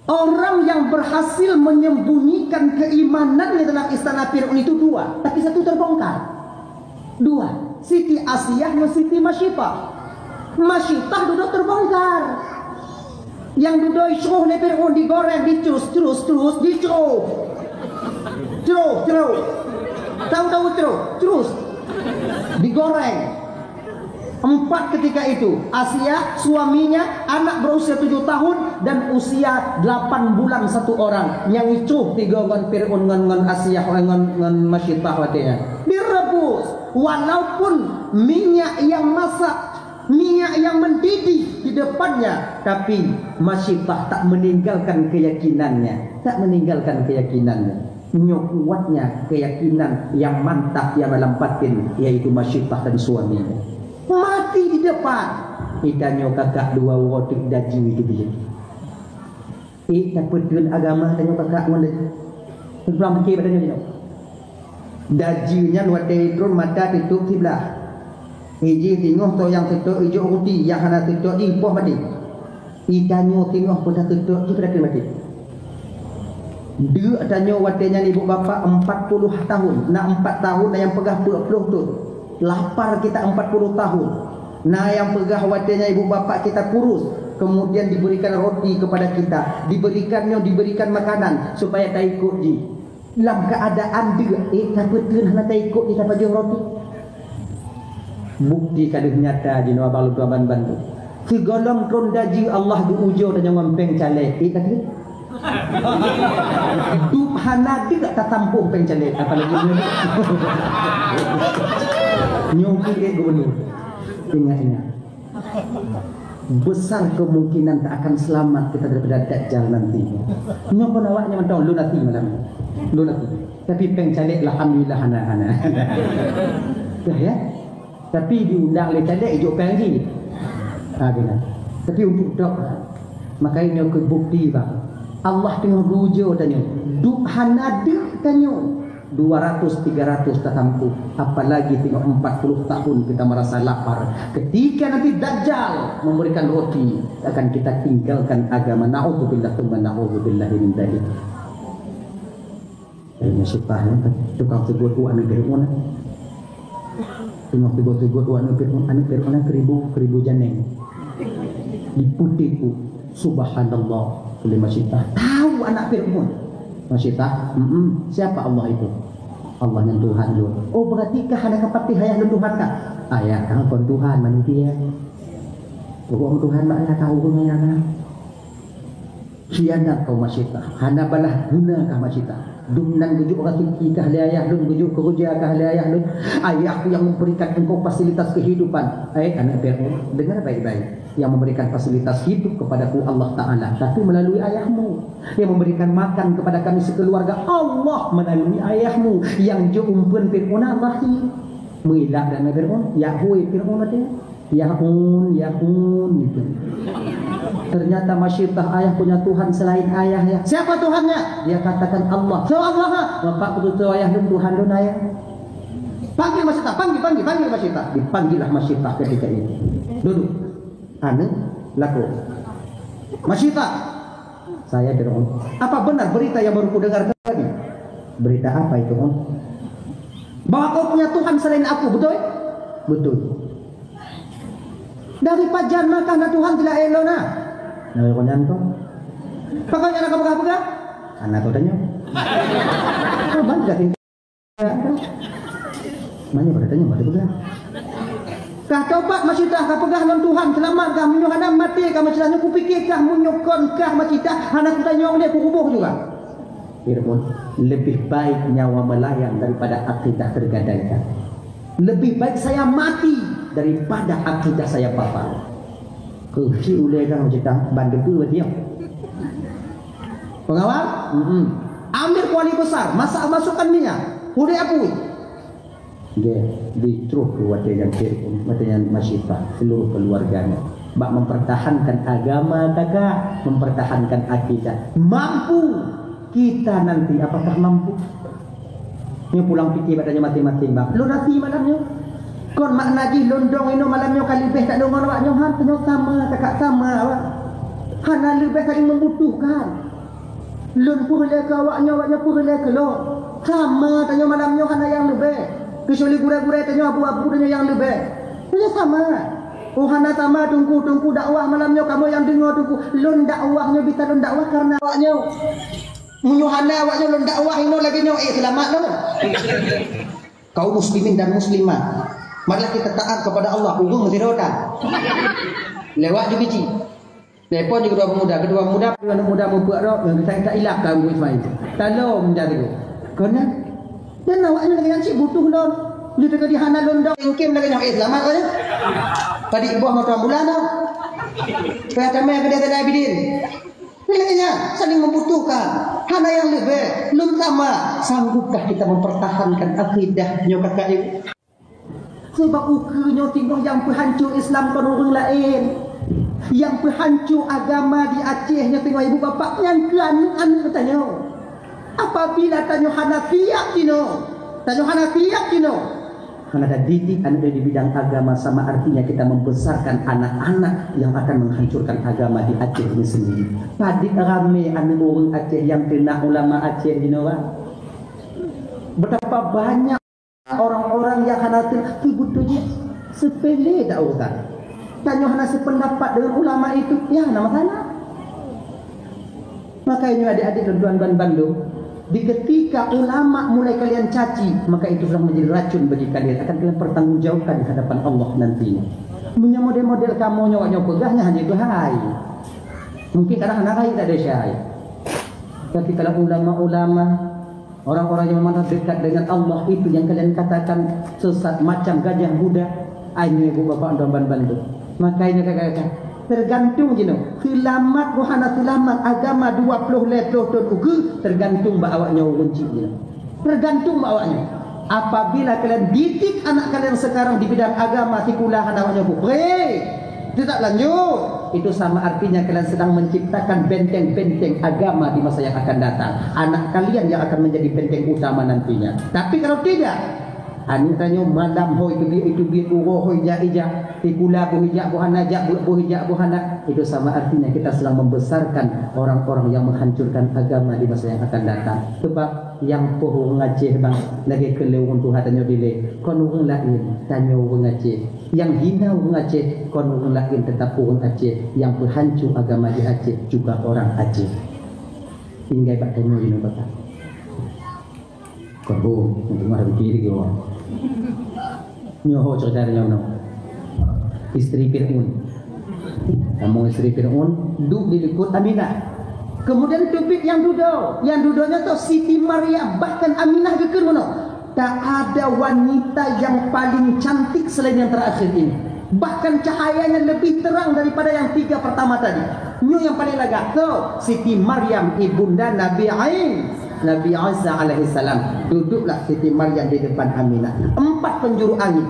Orang yang berhasil menyembunyikan keimanannya dalam istana Fir'aun itu dua, tapi satu terbongkar. Dua, Siti Asiah ngon Siti Masyitah. Masyitah dudoe terbongkar. Nyang dudoe jicruh lé Fir'aun, digoreng, dicrus, crus, crus, dicruh. Cruh, cruh. Tahu-tahu cruh, crus. Digoreng. Empat ketika itu, Asiah, suaminya, anak berusia tujuh tahun, dan usia delapan bulan satu orang. Nyang icruh tiga ngon Fir'aun ngon, ngon Asiah, ngon, ngon Masyitah watée nyan. Direbus, walaupun minyak yang masak, minyak yang mendidih di depannya, tapi Masyitah tak meninggalkan keyakinannya, tak meninggalkan keyakinannya. Nyoe kuatnya keyakinan yang mantap yang dalam batin, yaitu Masyitah dan suaminya. Mati di depan. Itanyoe kakak dua uroe teuk daji itu dia. Eh, tapeuteun agama tanyoe kakak ngon lé. Kurang pikir pada nyoe. Daji nyan watée trôn mata tutup kiblah. Iji tingoh toh nyang seutôt ijok ruti, nyang hana seutôt jih poh maté. Itanyoe tingoh peudah teutôt jih peudah maté. Deuk tanyoe watée nyan ibu bapak empat puluh tahun, na empat tahun na nyang peugah peuet ploh thon. Lapar kita empat puluh tahun. Na nyang peugah watée nyan ibu bapak kita kurus, kemudian diberikan roti kepada kita, diberikan nyoe, diberikan makanan supaya taikot jih. Lam keuadaan deuk, eh, tapeuteun hana taikot jih tapajoh roti. Bukti ka deuh nyata jinoe abang lôn tuan ban-ban tu. Sigohlom trôn daji Allah geuujoe tanyoe ngon péng caleg, eh, ka deuh. Dup hana deuk tatampôh péng caleg, apalagi nyoe. Nyoe pih, eh, gubernur. Ingat-ingat. Besar kemungkinan tak akan selamat kita daripada Dajjal nanti. Nyoe pun awaknyan mantong lôn até malam ni. Lôn até. Tapi péng caleg alhamdulillah hana, hana. Dah ya. Tapi diundang lé caleg ijok péng lagi. Ha, kena. Tapi untuk dok, maka ini ke bukti bang. Allah tengah geuujoe tanyoe. Dup hana deuk tanyoe. Dua ratus, tiga ratus tatampuh, apalagi tengok empat puluh tahun kita merasa lapar. Ketika nanti Dajjal memberikan roti, akan kita tinggalkan agama. Naudzubillah, tsumma naudzubillah min dzalik. Ini sutah, ya. Tukang tegur tu anak Fir'aun. Tengok tegur-tegur tu anak Fir'aun, anak Fir'aun kan keribu, keribu janeng. Diputik tu. Subhanallah, oleh Masyitah. Tahu anak Fir'aun. Masyitah, mm siapa Allah itu? Allah yang Tuhan lu. Oh, berarti kah ada kapatih ayah lu Tuhan kah? Ayah kah kon Tuhan manusia. Pokok Tuhan mak ayah tahu pun ayah nah. Khianat kau Masyitah. Hana balah guna kah Masyitah? Dum nan geujuk rezeki kah lé ayah lun, geujuk keureuja kah lé ayah lun? Ayahku yang memberikan engkau fasilitas kehidupan. Eh, anak Fir'aun, dengar baik-baik. Yang memberikan fasilitas hidup kepadaku Allah Ta'ala, tapi melalui ayahmu. Yang memberikan makan kepada kami sekeluarga Allah melalui ayahmu. Yang jeuet umpeuen Fir'aun Allah hi. Meuilak dan Fir'aun, ya hui Fir'aun ada. Yahun, Yahun gitu. Ternyata Masyitah ayah punya Tuhan selain ayah ya. Siapa Tuhannya? Dia katakan Allah. So Allah ha? Bapak betul ayah dan Tuhan dan ayah. Panggil Masyitah, panggil, panggil, panggil Masyitah. Dipanggillah Masyitah ketika itu. Duduk. Anu, laku. Masyitah. Saya Fir'aun. Apa benar berita yang baru ku dengar tadi? Berita apa itu, Om? Bahwa kau punya Tuhan selain aku, betul? Betul. Dari pajan maka na Tuhan tidak elok na. Nah, kau nyan tu. Pakon nyang ka peugah-peugah? Anak kau tanya. Kau bangga. Manyang pada tanya, pada peugah. Kah tobat masitah, kah peugah lôn Tuhan, seulamat kah, meunyoe hana maté kah masitah, nyoe kupike kah, meunyoe kon kah masitah, hana kutanyong lé, kukuboh juga. Fir'aun, lebih baik nyawa melayang daripada akidah tergadaikan. Lebih baik saya mati daripada akidah saya batal. Keuci ulée kah masitah, ban debu berarti ya. Pengawal? Mm-mm. Amir kuali besar, masak masukkan minyak. Udeh apui. Dia ditroh ke watée nyang Fir'aun, watée nyang Masyitah, seluruh keluarganya. Bak mempertahankan agama kakak, mempertahankan akidah. Mampu kita nanti, apakah mampu? Nyoe pulang pike bak tanyoe maséng-maséng, bang. Lôn hati malam nyoe. Kon makna jih lôn dong inoe malam nyoe ka leubeh tak deungon awak nyoe, han, tanyoe sama, kakak sama awak. Hana leubeh saling membutuhkan. Lôn peureulée keu awak nyoe, awak nyoe peureulée keu lôn. Sama tanyoe malam nyoe hana nyang leubeh. Kecuali gurée-gurée tanyoe, abu-abu tanyoe nyang leubeh. Tanyoe sama. Oh, hana sama teungku, teungku dakwah malam nyoe kamoe nyang deungoe teungku. Lôn dakwah nyoe bisa lôn dakwah kareuna awak nyoe. Meunyoe hana awak nyoe lôn dakwah inoe lagée nyoe, eh, seulamat lôn. Kaum muslimin dan muslimat, marilah kita taat kepada Allah. Ureueng sidroe tan. Lewat juga ji. Telepon juga dua pemuda, kedua pemuda, anak muda mupeuk rot, yang kita, kita ilap dalam Ismail. Tolong menjadi. Kena. Dan awak ni lagi cik butuh lon. Dia tengah di hana lon dong. Mungkin lagi nyok, eh, selamat kau ya. Tadi buah motor bulan dah. Kaya damai ke dia tadi Abidin. Nilainya saling membutuhkan. Hana yang lebih, lom sama. Sanggupkah kita mempertahankan akidah nyoe kakak ibu? Sebab ukeue nyoe singoh nyang peuhanco Islam kon ureueng laén. Nyang peuhanco agama di Aceh nyoe singoh ibu bapak nyang keu aneuk-aneuk tanyoe. Apabila tanyoe hana siap jinoe, tanyoe hana siap jinoe, hana tadidik aneuk di bidang agama, sama artinya kita membesarkan anak-anak yang akan menghancurkan agama di Aceh ini sendiri. Padit ramé aneuk ureueng Aceh nyang teunak ulama Aceh jinoe, Pak. Betapa banyak orang-orang yang hana teunak, beutôi jih sepele dak urusan. Tanyoe hana sependapat dengan ulama itu, ya hana masalah. Maka ini adik-adik dan tuan-tuan bandum, di ketika ulama mulai kalian caci, maka itu sudah menjadi racun bagi kalian, akan kalian pertanggungjawabkan di hadapan Allah nantinya. Meunyoe model-model kamoe nyoe, nyoe peugah nyan hanya itu hai. Mungkin kadang hana hai tak ada syai. Tapi kalau ulama-ulama, orang-orang yang memang dekat dengan Allah itu yang kalian katakan sesat macam gajah muda, ai nyoe ibu bapak dan ban-ban tu. Makanya kakak-kakak, tergantung jinoe. Selamat buhana selamat agama dua puluh lhèe ploh thôn ukeue, tergantung bak awak nyoe ureueng cit jinoe. Tergantung bak awak nyoe. Apabila kalian didik anak kalian sekarang di bidang agama, sikula hana awak nyoe bukre, tetap lanjut. Itu sama artinya kalian sedang menciptakan benteng-benteng agama di masa yang akan datang. Anak kalian yang akan menjadi benteng utama nantinya. Tapi kalau tidak, aneuk tanyoe malam hôi teubiet-teubiet, uroe hôi ijak-ijak, sikula boh ijak boh hana jak, buet boh ijak boh hana, itu sama artinya kita sedang membesarkan orang-orang yang menghancurkan agama di masa yang akan datang. Sebab nyang poh ureueng Aceh bang lagèe keu lé ureueng tuha tanyoe dilèe, kon ureueng laén, tanyoe ureueng Aceh. Nyang hina ureueng Aceh kon ureueng laén, tetap ureueng Aceh. Nyang peuhanco agama di Aceh juga orang Aceh. Tinggai bak tanyoe jinoe bak. Kon ho, nyang teungoh tapike lagi awak. Nyoe ho cerita nyang nyoe. Isteri Fir'aun. Kamoe isteri Fir'aun duek di likot Aminah. Kemudian teubiet nyang dudoe. Nyang dudoe nyan toh Siti Maryam, bahkan Aminah geukheun meunoe, "Tak ada wanita yang paling cantik selain yang terakhir ini. Bahkan cahayanya lebih terang daripada yang tiga pertama tadi." Nyoe nyang paleng lagak. Toh, Siti Maryam ibunda Nabi Ai-, Nabi Isa alaihissalam. Duduklah Siti Maryam di depan Aminah. Empat penjuru angin.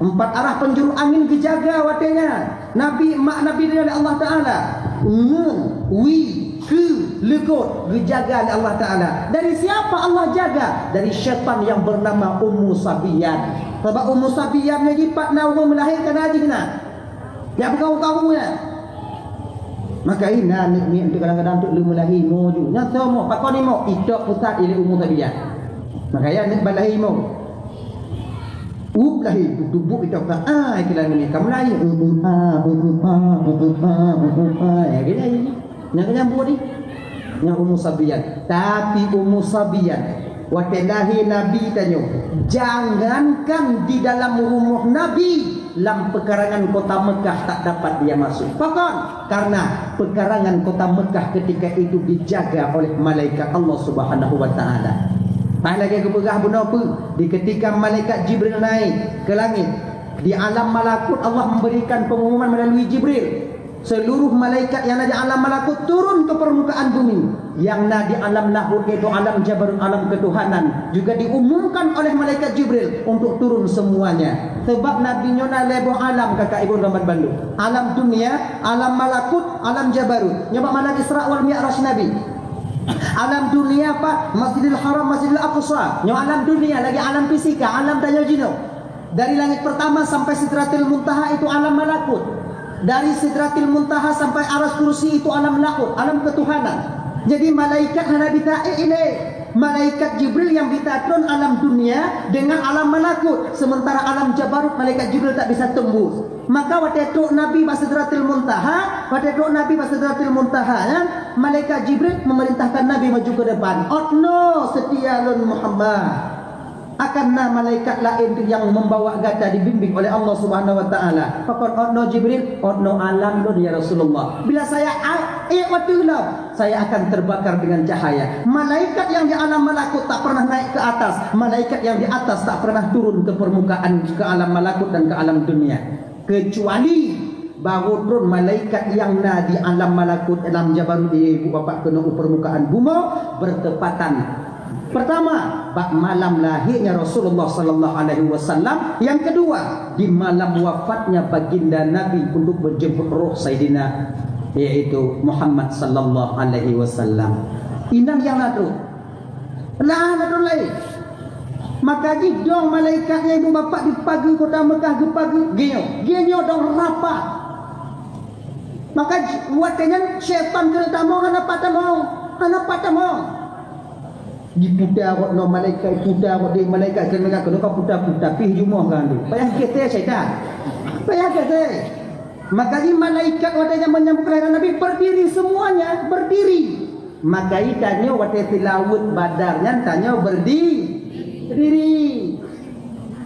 Empat arah penjuru angin geujaga watèe nyan. Nabi, mak Nabi dilèe lé Allah Taala. Ngeun, wie, keue, likot geujaga lé Allah Taala. Dari siapa Allah jaga? Dari syaitan yang bernama Ummu Sabiyan. Sabab Ummu Sabiyan nyan jipat na ureueng meulahé kana jih na. Jak beugawô-gawô nyan. Maka inan aneuk miet tu kadang-kadang tu lheueh meulahé imo ju. Nyan soe imo, pakon imo, itok pusat ilèe Ummu Sabiyan. Maka ya aneuk ban lahé imo. Up lahé, dubuk-dubuk itu ka, ah, iklan ni, kamu lahé, mm, mm, ah, mm, mm, ah, mm, mm, ah, mm, mm, ah, ya, gini, ini. Nyang nyambung ni. Nyang Ummu Sabiyan. Tapi Ummu Sabiyan, watée lahé Nabi tanyoe, jangankan di dalam rumoh Nabi, lam pekarangan kota Mekah tak dapat dia masuk. Pakon? Karena pekarangan kota Mekah ketika itu dijaga oleh malaikat Allah Subhanahu wa Ta'ala. Bah lagée geupeugah bunoe peue, di ketika malaikat Jibril naik ke langit, di alam malakut Allah memberikan pengumuman melalui Jibril. Seluruh malaikat yang ada di alam malakut turun ke permukaan bumi. Yang na di alam lahut, yaitu alam jabarut, alam ketuhanan, juga diumumkan oleh malaikat Jibril untuk turun semuanya. Sebab Nabi nyoe na lhée boh alam, kakak ibu, rakan bandum. Alam dunia, alam malakut, alam jabarut. Nyoe bak malam Isra wal Mi'raj Nabi. Alam dunia apa? Masjidil Haram, Masjidil Aqsa. Nyoe alam dunia, lagi alam fisika, alam tanyoe jinoe. Dari langit pertama sampai Sidratil Muntaha itu alam malakut. Dari Sidratil Muntaha sampai Aras Kursi itu alam lahut, alam ketuhanan. Jadi malaikat hana bisa ék ilée. Malaikat Jibril yang bisa tron alam dunia dengan alam malakut, sementara alam jabarut malaikat Jibril tak bisa tembus. Maka watée trok Nabi bak Sidratil Muntaha, watée trok Nabi bak Sidratil Muntaha, ya, malaikat Jibril memerintahkan Nabi maju ke depan. Otno setia lôn Muhammad. Akan na malaikat laén nyang membawa gata dibimbing oleh Allah Subhanahu wa Ta'ala. Pakon otno Jibril? Otno alam lôn, ya Rasulullah. Bila saya a-, ék watée lom, saya akan terbakar dengan cahaya. Malaikat yang di alam malakut tak pernah naik ke atas. Malaikat yang di atas tak pernah turun ke permukaan, ke alam malakut dan ke alam dunia. Kecuali baru turun malaikat yang na di alam malakut, alam jabarut, ibu bapak, keunoe u permukaan bumoe bertepatan. Pertama, bak malam lahirnya Rasulullah sallallahu alaihi wasallam. Yang kedua, di malam wafatnya baginda Nabi untuk menjemput roh Saidina, yaitu Muhammad sallallahu alaihi wasallam. Inan yang na trok. Lah, na trok laén. Maka jidong malaikat nyang ibu bapak di pageue kota Mekah geupageue, geuh nyoe. Geuh nyoe dong rapat. Maka j-, watée nyan syaitan keuneuk tamong, hana pat tamong, hana pat tamong. Diputa awak nyoe malaikat, puta awak di malaikat keuneuk, keuneuk ka puta-puta, pih jumoh ka tu. Payah keutai syaitan. Payah keutai. Maka jih malaikat watée nyan menyambut kelahiran Nabi berdiri semuanya, berdiri. Maka i tanyoe watée tilaweuet Badar nyan tanyoe berdi-, berdiri.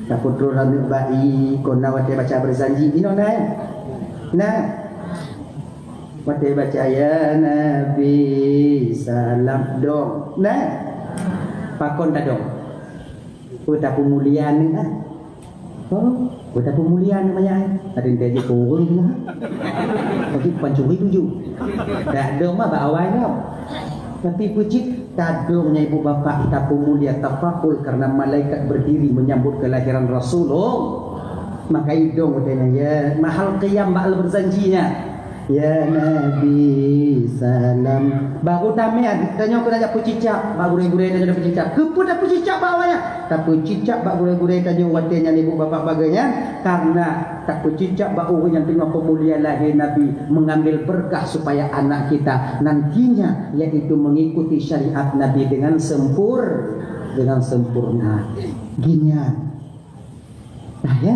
Tapeutrok ranup bai, kon na watée baca berjanji, inoe na, eh? Nah. Watée baca, "Ya Nabi, salam," dong. Nah. Pakon tadong? Peue tapeumulia neuh, ah. Oh, peue tapeumulia neuh manyak, eh? Ada yang diajak ke ureueng tu, ha? Tapi pancuri tuju. Tak dong mah bak awai nyoe. Tapi peue cit tadong nyan ibu bapak tapeumulia, tafakhur karena malaikat berdiri menyambut kelahiran Rasulullah. Maka idong watée nyan, ya, mahal qiyam bak berjanji nyan. Ya Nabi, salam. Baru tamé, tanyoe keuneuk jak peucicak, bak gurée-gurée tanyoe tapeucicak. Keupeue tapeucicak bak awaknyan? Tapeucicak bak gurée-gurée tanyoe watée nyan ibu bapak bagai nyan. Karena tapeucicak bak ureueng nyang teungoh peumulia lahé Nabi, mengambil berkah supaya anak kita nantinya, yaitu mengikuti syariat Nabi dengan sempur-, dengan sempurna. Geuh nyan. Nah, ya.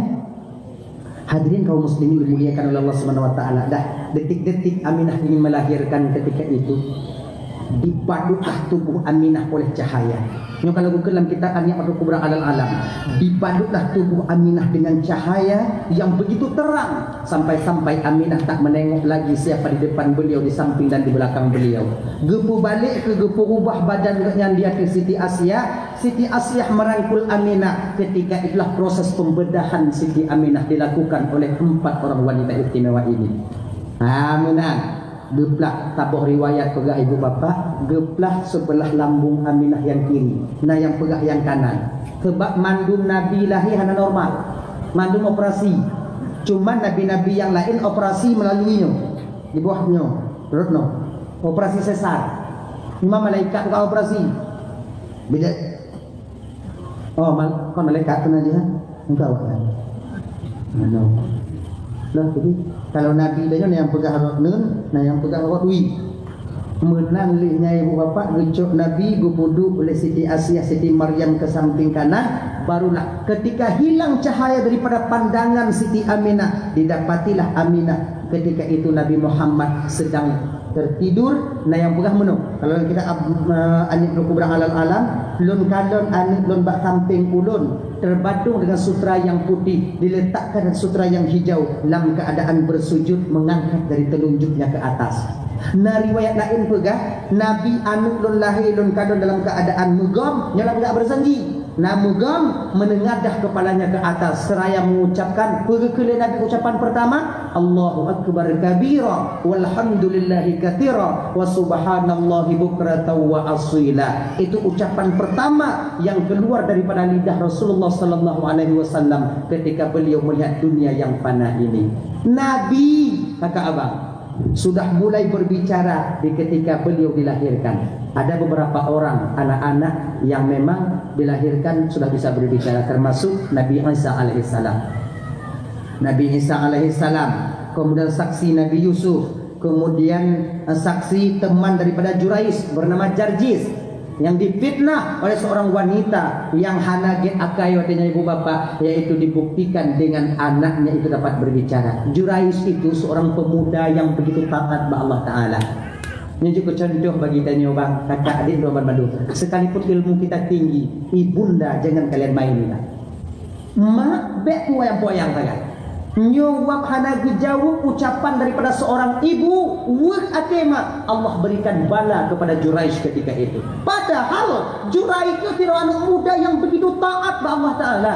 Hadirin kaum muslimin dimuliakan oleh Allah Subhanahu wa Ta'ala. Dah, detik-detik Aminah ingin melahirkan ketika itu, dibadutlah tubuh Aminah oleh cahaya. Nyoe kalau bukan dalam kitab An-Ni'matul Kubra Alal Alam, dibadutlah tubuh Aminah dengan cahaya yang begitu terang, sampai-sampai Aminah tak menengok lagi siapa di depan beliau, di samping dan di belakang beliau. Geupeubalek keu geupeurubah badan geuh nyan di ateueh Siti Asia, Siti Asiah merangkul Aminah. Ketika itulah proses pembedahan Siti Aminah dilakukan oleh empat orang wanita istimewa ini. Ha, meunan. Geuplah, saboh riwayat peugah ibu bapak, geuplah sebelah lambung Aminah nyang kiri, na nyang peugah nyang kanan. Sebab mandum Nabi lahé hana normal. Mandum operasi. Cuman nabi-nabi nyang laén operasi melalui nyoe. Di bawah nyoe, perut nyoe. Operasi sesar. Memang malaikat bukan operasi. Bila Oh, mal-, kon malaikat tu na jih, ha? Engkau awak kan? Mano? Lah, jadi, kalau Nabi dah nyoe yang peugah rot nun, nah yang peugah rot wi. Meunan lé nyai ibu bapak geucok Nabi geupeuduek oleh Siti Asiah, Siti Maryam ke samping kanan, Barulah ketika hilang cahaya daripada pandangan Siti Aminah, didapatilah Aminah ketika itu Nabi Muhammad sedang tertidur. Nah, nyang peugah meunoe, kalau kita ab-, eh, Aneuk Kubra Alal Alam, lôn kalon aneuk lôn bak sampéng ulôn, terbadong dengan sutra yang putih, diletakkan sutra yang hijau, lam keadaan bersujud mengangkat dari telunjuknya ke atas. Na riwayat laén peugah, Nabi aneuk lôn lahé lôn kalon dalam keadaan meugom, nyoe lam geubeujanji. Na meugom, menengadah kepalanya ke atas seraya mengucapkan, peugah keu lé Nabi ucapan pertama, "Allahu akbar kabira, walhamdulillahi katsira, wa subhanallahi bukratan wa asila." Itu ucapan pertama yang keluar daripada lidah Rasulullah sallallahu alaihi wasallam ketika beliau melihat dunia yang fana ini. Nabi, kakak abang, sudah mulai berbicara di ketika beliau dilahirkan. Ada beberapa orang anak-anak yang memang dilahirkan sudah bisa berbicara, termasuk Nabi Isa alaihissalam. Nabi Isa alaihissalam, kemudian saksi Nabi Yusuf, kemudian, eh, saksi teman daripada Juraij bernama Jarjis yang difitnah oleh seorang wanita yang hana gét akai watée nyan ibu bapak, yaitu dibuktikan dengan anaknya itu dapat berbicara. Juraij itu seorang pemuda yang begitu taat bak Allah Taala. Nyoe jeuet keu contoh bagi tanyoe bang, kakak adik lôn banmandum. Sekalipun ilmu kita tinggi, ibunda jangan kalian main, bang. Mak, bék peuwayang-peuwayang sagai. Nyoe wab hana geujaweueb ucapan daripada seorang ibu, weueh até mak, Allah berikan bala kepada Juraij ketika itu. Padahal Juraij itu sidroe aneuk muda yang begitu taat bak Allah Taala.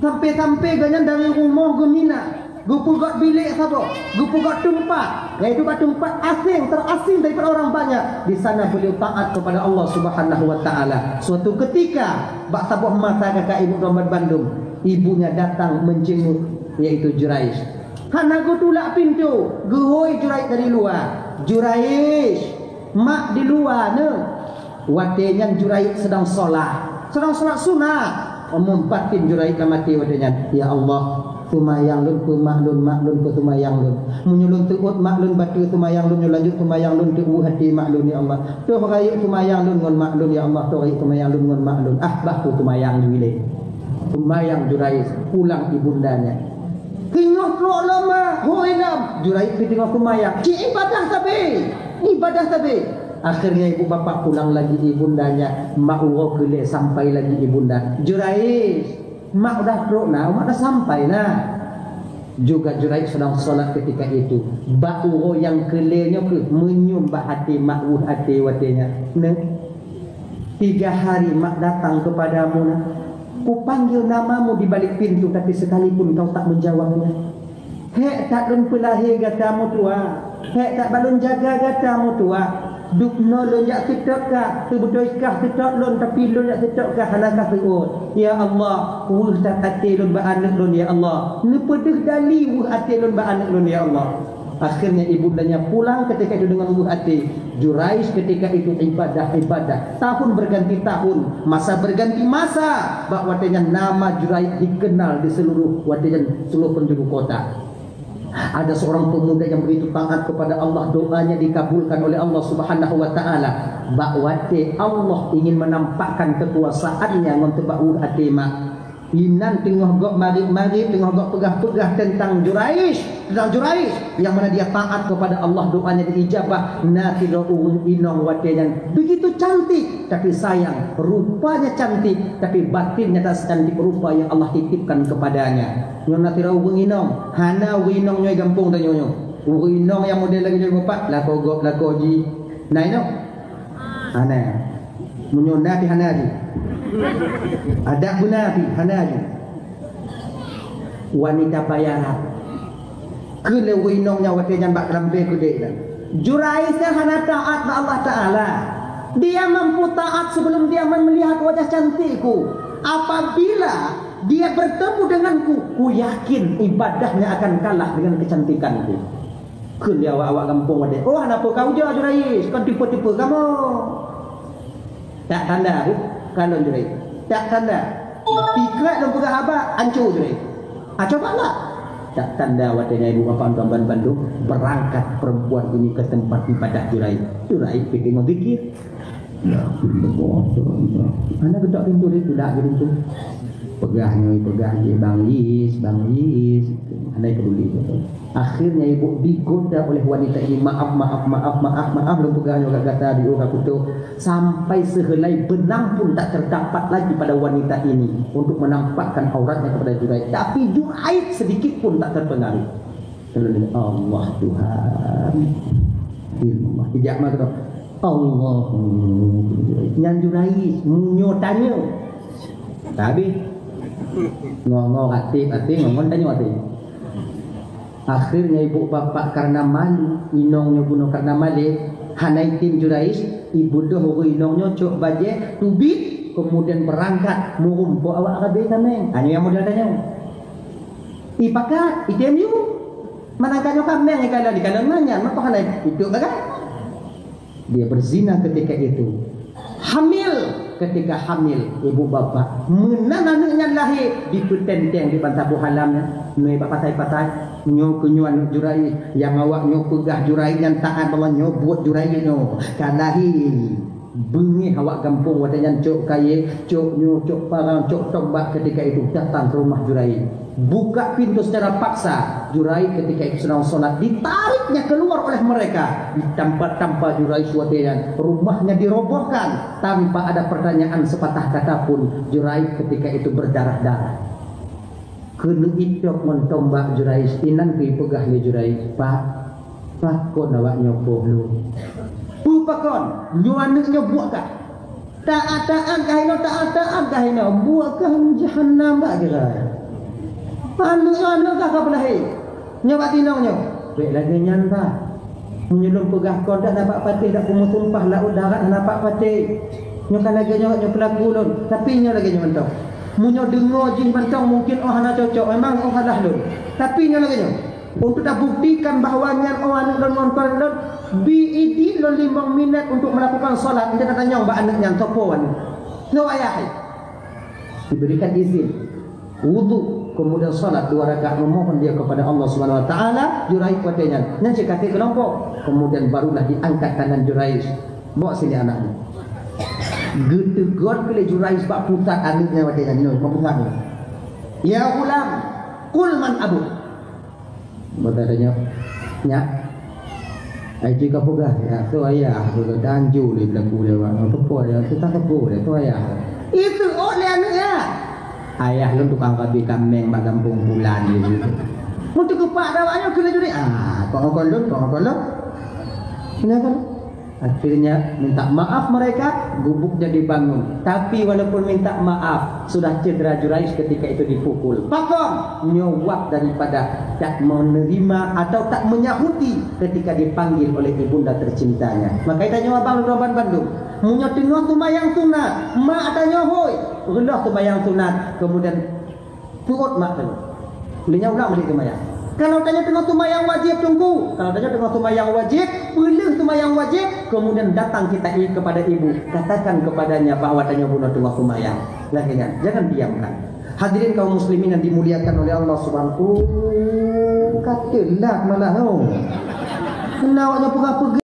Sampai-sampai gobnyan dari rumoh geumina, geupeugöt bilék saboh, geupeugöt teumpat, yaitu bak teumpat asing, terasing daripada orang banyak. Di sana beliau taat kepada Allah Subhanahu wa Taala. Suatu ketika, bak saboh masa kakak ibu lôn banmandum, ibunya datang menjenguk, yaitu Juraij. Hana geutulak pintoe, geuhôi Juraij dari luwa. "Juraij, mak di luwa neuh." Watée nyan Juraij sedang solat, sedang solat sunat. Amon batin Juraij lam até watée nyan, "Ya Allah, seumayang lôn keu mak lôn, mak lôn keu seumayang lôn. Meunyoe lôn teuôt mak lôn bateue seumayang lôn, nyoe lanjut seumayang lôn keu weueh até mak lôn, ya Allah. Toh rayeuk seumayang lôn ngon mak lôn, ya Allah, toh rayeuk seumayang lôn ngon mak lôn." Ah, bah ku seumayang jih lé. Seumayang Juraij, pulang ibundanya. Teungoh trok lom, hôi lom. Juraij pih teungoh seumayang. Cit ibadah sabe. Ibadah sabe. Akhirnya ibu bapak pulang lagi ibundanya. Mak uroe keulhèe sampai lagi ibunda. "Juraij, mak udah trok na, mak dah sampai na." Juga Juraij sedang solat ketika itu. Bak uroe nyang keulhèe nyoe keuh meunyum bak até mak weueh até watée nyan. Neuh. Tiga hari mak datang kepadamu, nak. Kupanggil namamu di balik pintu, tapi sekalipun kau tak menjawabnya. Hék that lôn peulahé gata meutuah, hék that bak lôn jaga gata meutuah. Dubnoe lôn jak seutôt kah, seubeutôi kah seutôt lôn, tapi lôn jak seutôt kah hana kah seuôt. Ya Allah, weueh that até lôn bak aneuk lôn, ya Allah. Neupeudeuh dali weueh até lôn bak aneuk lôn, ya Allah. Akhirnya ibundanya pulang ketika itu dengan luluh hati. Juraij ketika itu ibadah-ibadah. Tahun berganti tahun, masa berganti masa. Bak watée nyan nama Juraij dikenal di seluruh watée nyan seluruh penjuru kota. Ada seorang pemuda yang begitu taat kepada Allah, doanya dikabulkan oleh Allah Subhanahu wa Taala. Bak watée Allah ingin menampakkan kekuasaannya ngon teubak luluh hati mak. Inan teungoh gok marit-marit, teungoh gok peugah-peugah teuntang Juraij, teuntang Juraij, nyang mana dia taat kepada Allah, doanya diijabah. Na sidroe ureuëng inong watée nyan begitu cantik, tapi sayang, rupanya cantik, tapi batinnya tak secantik rupa yang Allah titipkan kepadanya. Nyoe na sidroe ureuëng inong, hana ureuëng inong nyoe gampông tanyoe nyoe. Ureuëng inong nyang model lagée nyoe bapak, lakoe gop, lakoe jih. Na inong? Hana. Meunyoe na pih hana jih. Adak beuna pih hana jih. Wanita bayaran. Keu lé ureuëng inong nyang watée nyan bak keurampée keudeh nyan. Juraij nyan hana taat bak Allah Taala. Dia mampu taat sebelum dia melihat wajah cantikku. Apabila dia bertemu denganku, ku yakin ibadahnya akan kalah dengan kecantikanku. Kheun di awak-awak gampông watée, "Oh, hana peue ka ujoe Juraij, kon tipe-tipe kamoe." Tak tanda, Bu, kalon Juraij. Tak tanda. Tikrek lôn peugah haba, ancô Juraij. Ah, coba lah. Tak tanda watée nyan ibu bapak tuan bandum, berangkat perempuan ini ke tempat ibadah Juraij. Juraij pih teungoh zikir. Hana geutok pintoe, dia tidak gitu tu. Peugah nyoe, peugah jih, "Bang Yis, Bang Yis." Hana peduli. Akhirnya ibu digoda oleh wanita ini, "Maaf, maaf, maaf, maaf, maaf, lôn peugah nyoe gata, di ureueng kutok." Sampai sehelai benang pun tak terdapat lagi pada wanita ini untuk menampakkan auratnya kepada Juraij. Tapi Juraij sedikit pun tak terpengaruh. Allah Tuhan. Ilmu Allah. Tidak mah tu. Allah. Nyan Juraij, nyoe tanyoe. Tapi ngomong hati, hati ngomong tanyoe hati. Akhirnya ibu bapak karena malu, inong nyoe bunoe karena malée, hana item Juraij, ibu doh ureueng inong nyoe cok bajée, teubiet, kemudian berangkat meurumpok awak rabe kaméng. Ha, nyoe nyang model tanyoe. Ipakat, item yue. Manangka nyoe kaméng ikalon, ikalon manyan, maka hana iduek lagak. Dia berzina ketika itu. Hamil, ketika hamil, ibu bapak. Meunan aneuk nyan lahé, dipeutenteng di bantaboh halam nyan. Mé bak patai-patai. Nyoe keuh nyoe aneuk Juraij, nyang awak nyoe peugah Juraij nyan taat bak Allah, nyoe buet Juraij nyoe. Ka lahé. Beungéh awak gampông watée nyan cok kayée, cok nyoe, cok parang, cok tombak, ketika itu datang ke rumah Juraij. Buka pintu secara paksa. Juraij ketika itu sedang sholat, ditariknya keluar oleh mereka. Ditampa-tampa Juraij watée nyan. Rumahnya dirobohkan tanpa ada pertanyaan sepatah kata pun. Juraij ketika itu berdarah-darah. Keuneuk itôb ngon tombak Juraij, inan keuh ipeugah lé Juraij, "Pak, pakon awak nyoe poh lôn?" "Peue pakon? Nyoe aneuk nyoe buet kah? Taat-taat kah inoe, taat-taat kah inoe? Buet kah jahanam bak Juraij? Aneuk nyoe aneuk kah ka peulahé? Nyoe bak tinong nyoe?" "Bék lagée nyan, Pak. Meunyoe lôn peugah kon, dak na pat patéh, dak peumeusumpah laôt darat hana pat patéh. Nyoe ka lagée nyoe, nyoe peulaku lôn, tapi nyoe lagée nyoe mantong. Meunyoe deungoe jih mantong, mungkin oh hana cocok, memang oh salah lôn. Tapi nyoe lagée nyoe, untuk tabuktikan bahwa nyan oh aneuk lôn ngon kon lôn, bi idin lôn limong minét untuk melakukan salat, nyan tatanyong bak aneuk nyan, soe po aneuk. Soe ayah?" Diberikan izin. Wudu, kemudian salat dua rakaat, memohon dia kepada Allah Subhanahu Wa Taala. Juraij watée nyan, nyan cit ka trép keulompok. Kemudian barulah diangkat tangan Juraij. "Bawa sini anakmu." Geuteugét keuh lé Juraij bak pusat aneuk nyan watée nyan, nyoe, bak pusat nyoe. "Ya ghulam, qul man abuk." Maka tanyong, "Nyak, ai jih kapeugah, ya, soe ayah, soe tanju lé peulaku lé awak, soe po, ya, soe tanyoe po, ya, soe ayah?" "Iteuôt lé aneuk, ya. Ayah lôn tukang rabe kaméng bak gampông bulan di situ." Meuteukepak dak awak nyoe keuneuk juri, "Ah, kok ngon lôn, kok ngon lôn." Kenapa? Akhirnya minta maaf mereka, gubuknya dibangun. Tapi walaupun minta maaf, sudah cedera Juraij ketika itu dipukul. Pakon? Nyoe wak daripada tak menerima atau tak menyahuti ketika dipanggil oleh ibunda tercintanya. Maka tanyoe abang lôn bandum. Meunyoe teungoh seumayang sunat, mak tanyoe hôi, reuloh seumayang sunat, kemudian Peuot mak tanyoe. Lheueh nyan ulang balik seumayang. Kalau tanyoe teungoh seumayang wajéb, Teungku, kalau tanyoe teungoh seumayang wajéb, peuleueh seumayang wajéb, kemudian datang kita i-, kepada ibu, katakan kepadanya bahwa tanyoe bunoe teungoh seumayang. Lagée nyan, jangan diamkan. Hadirin kaum muslimin yang dimuliakan oleh Allah Subhanahu, oh, ka teulat malah, oh. Kena awak nyoe peugah-peugah.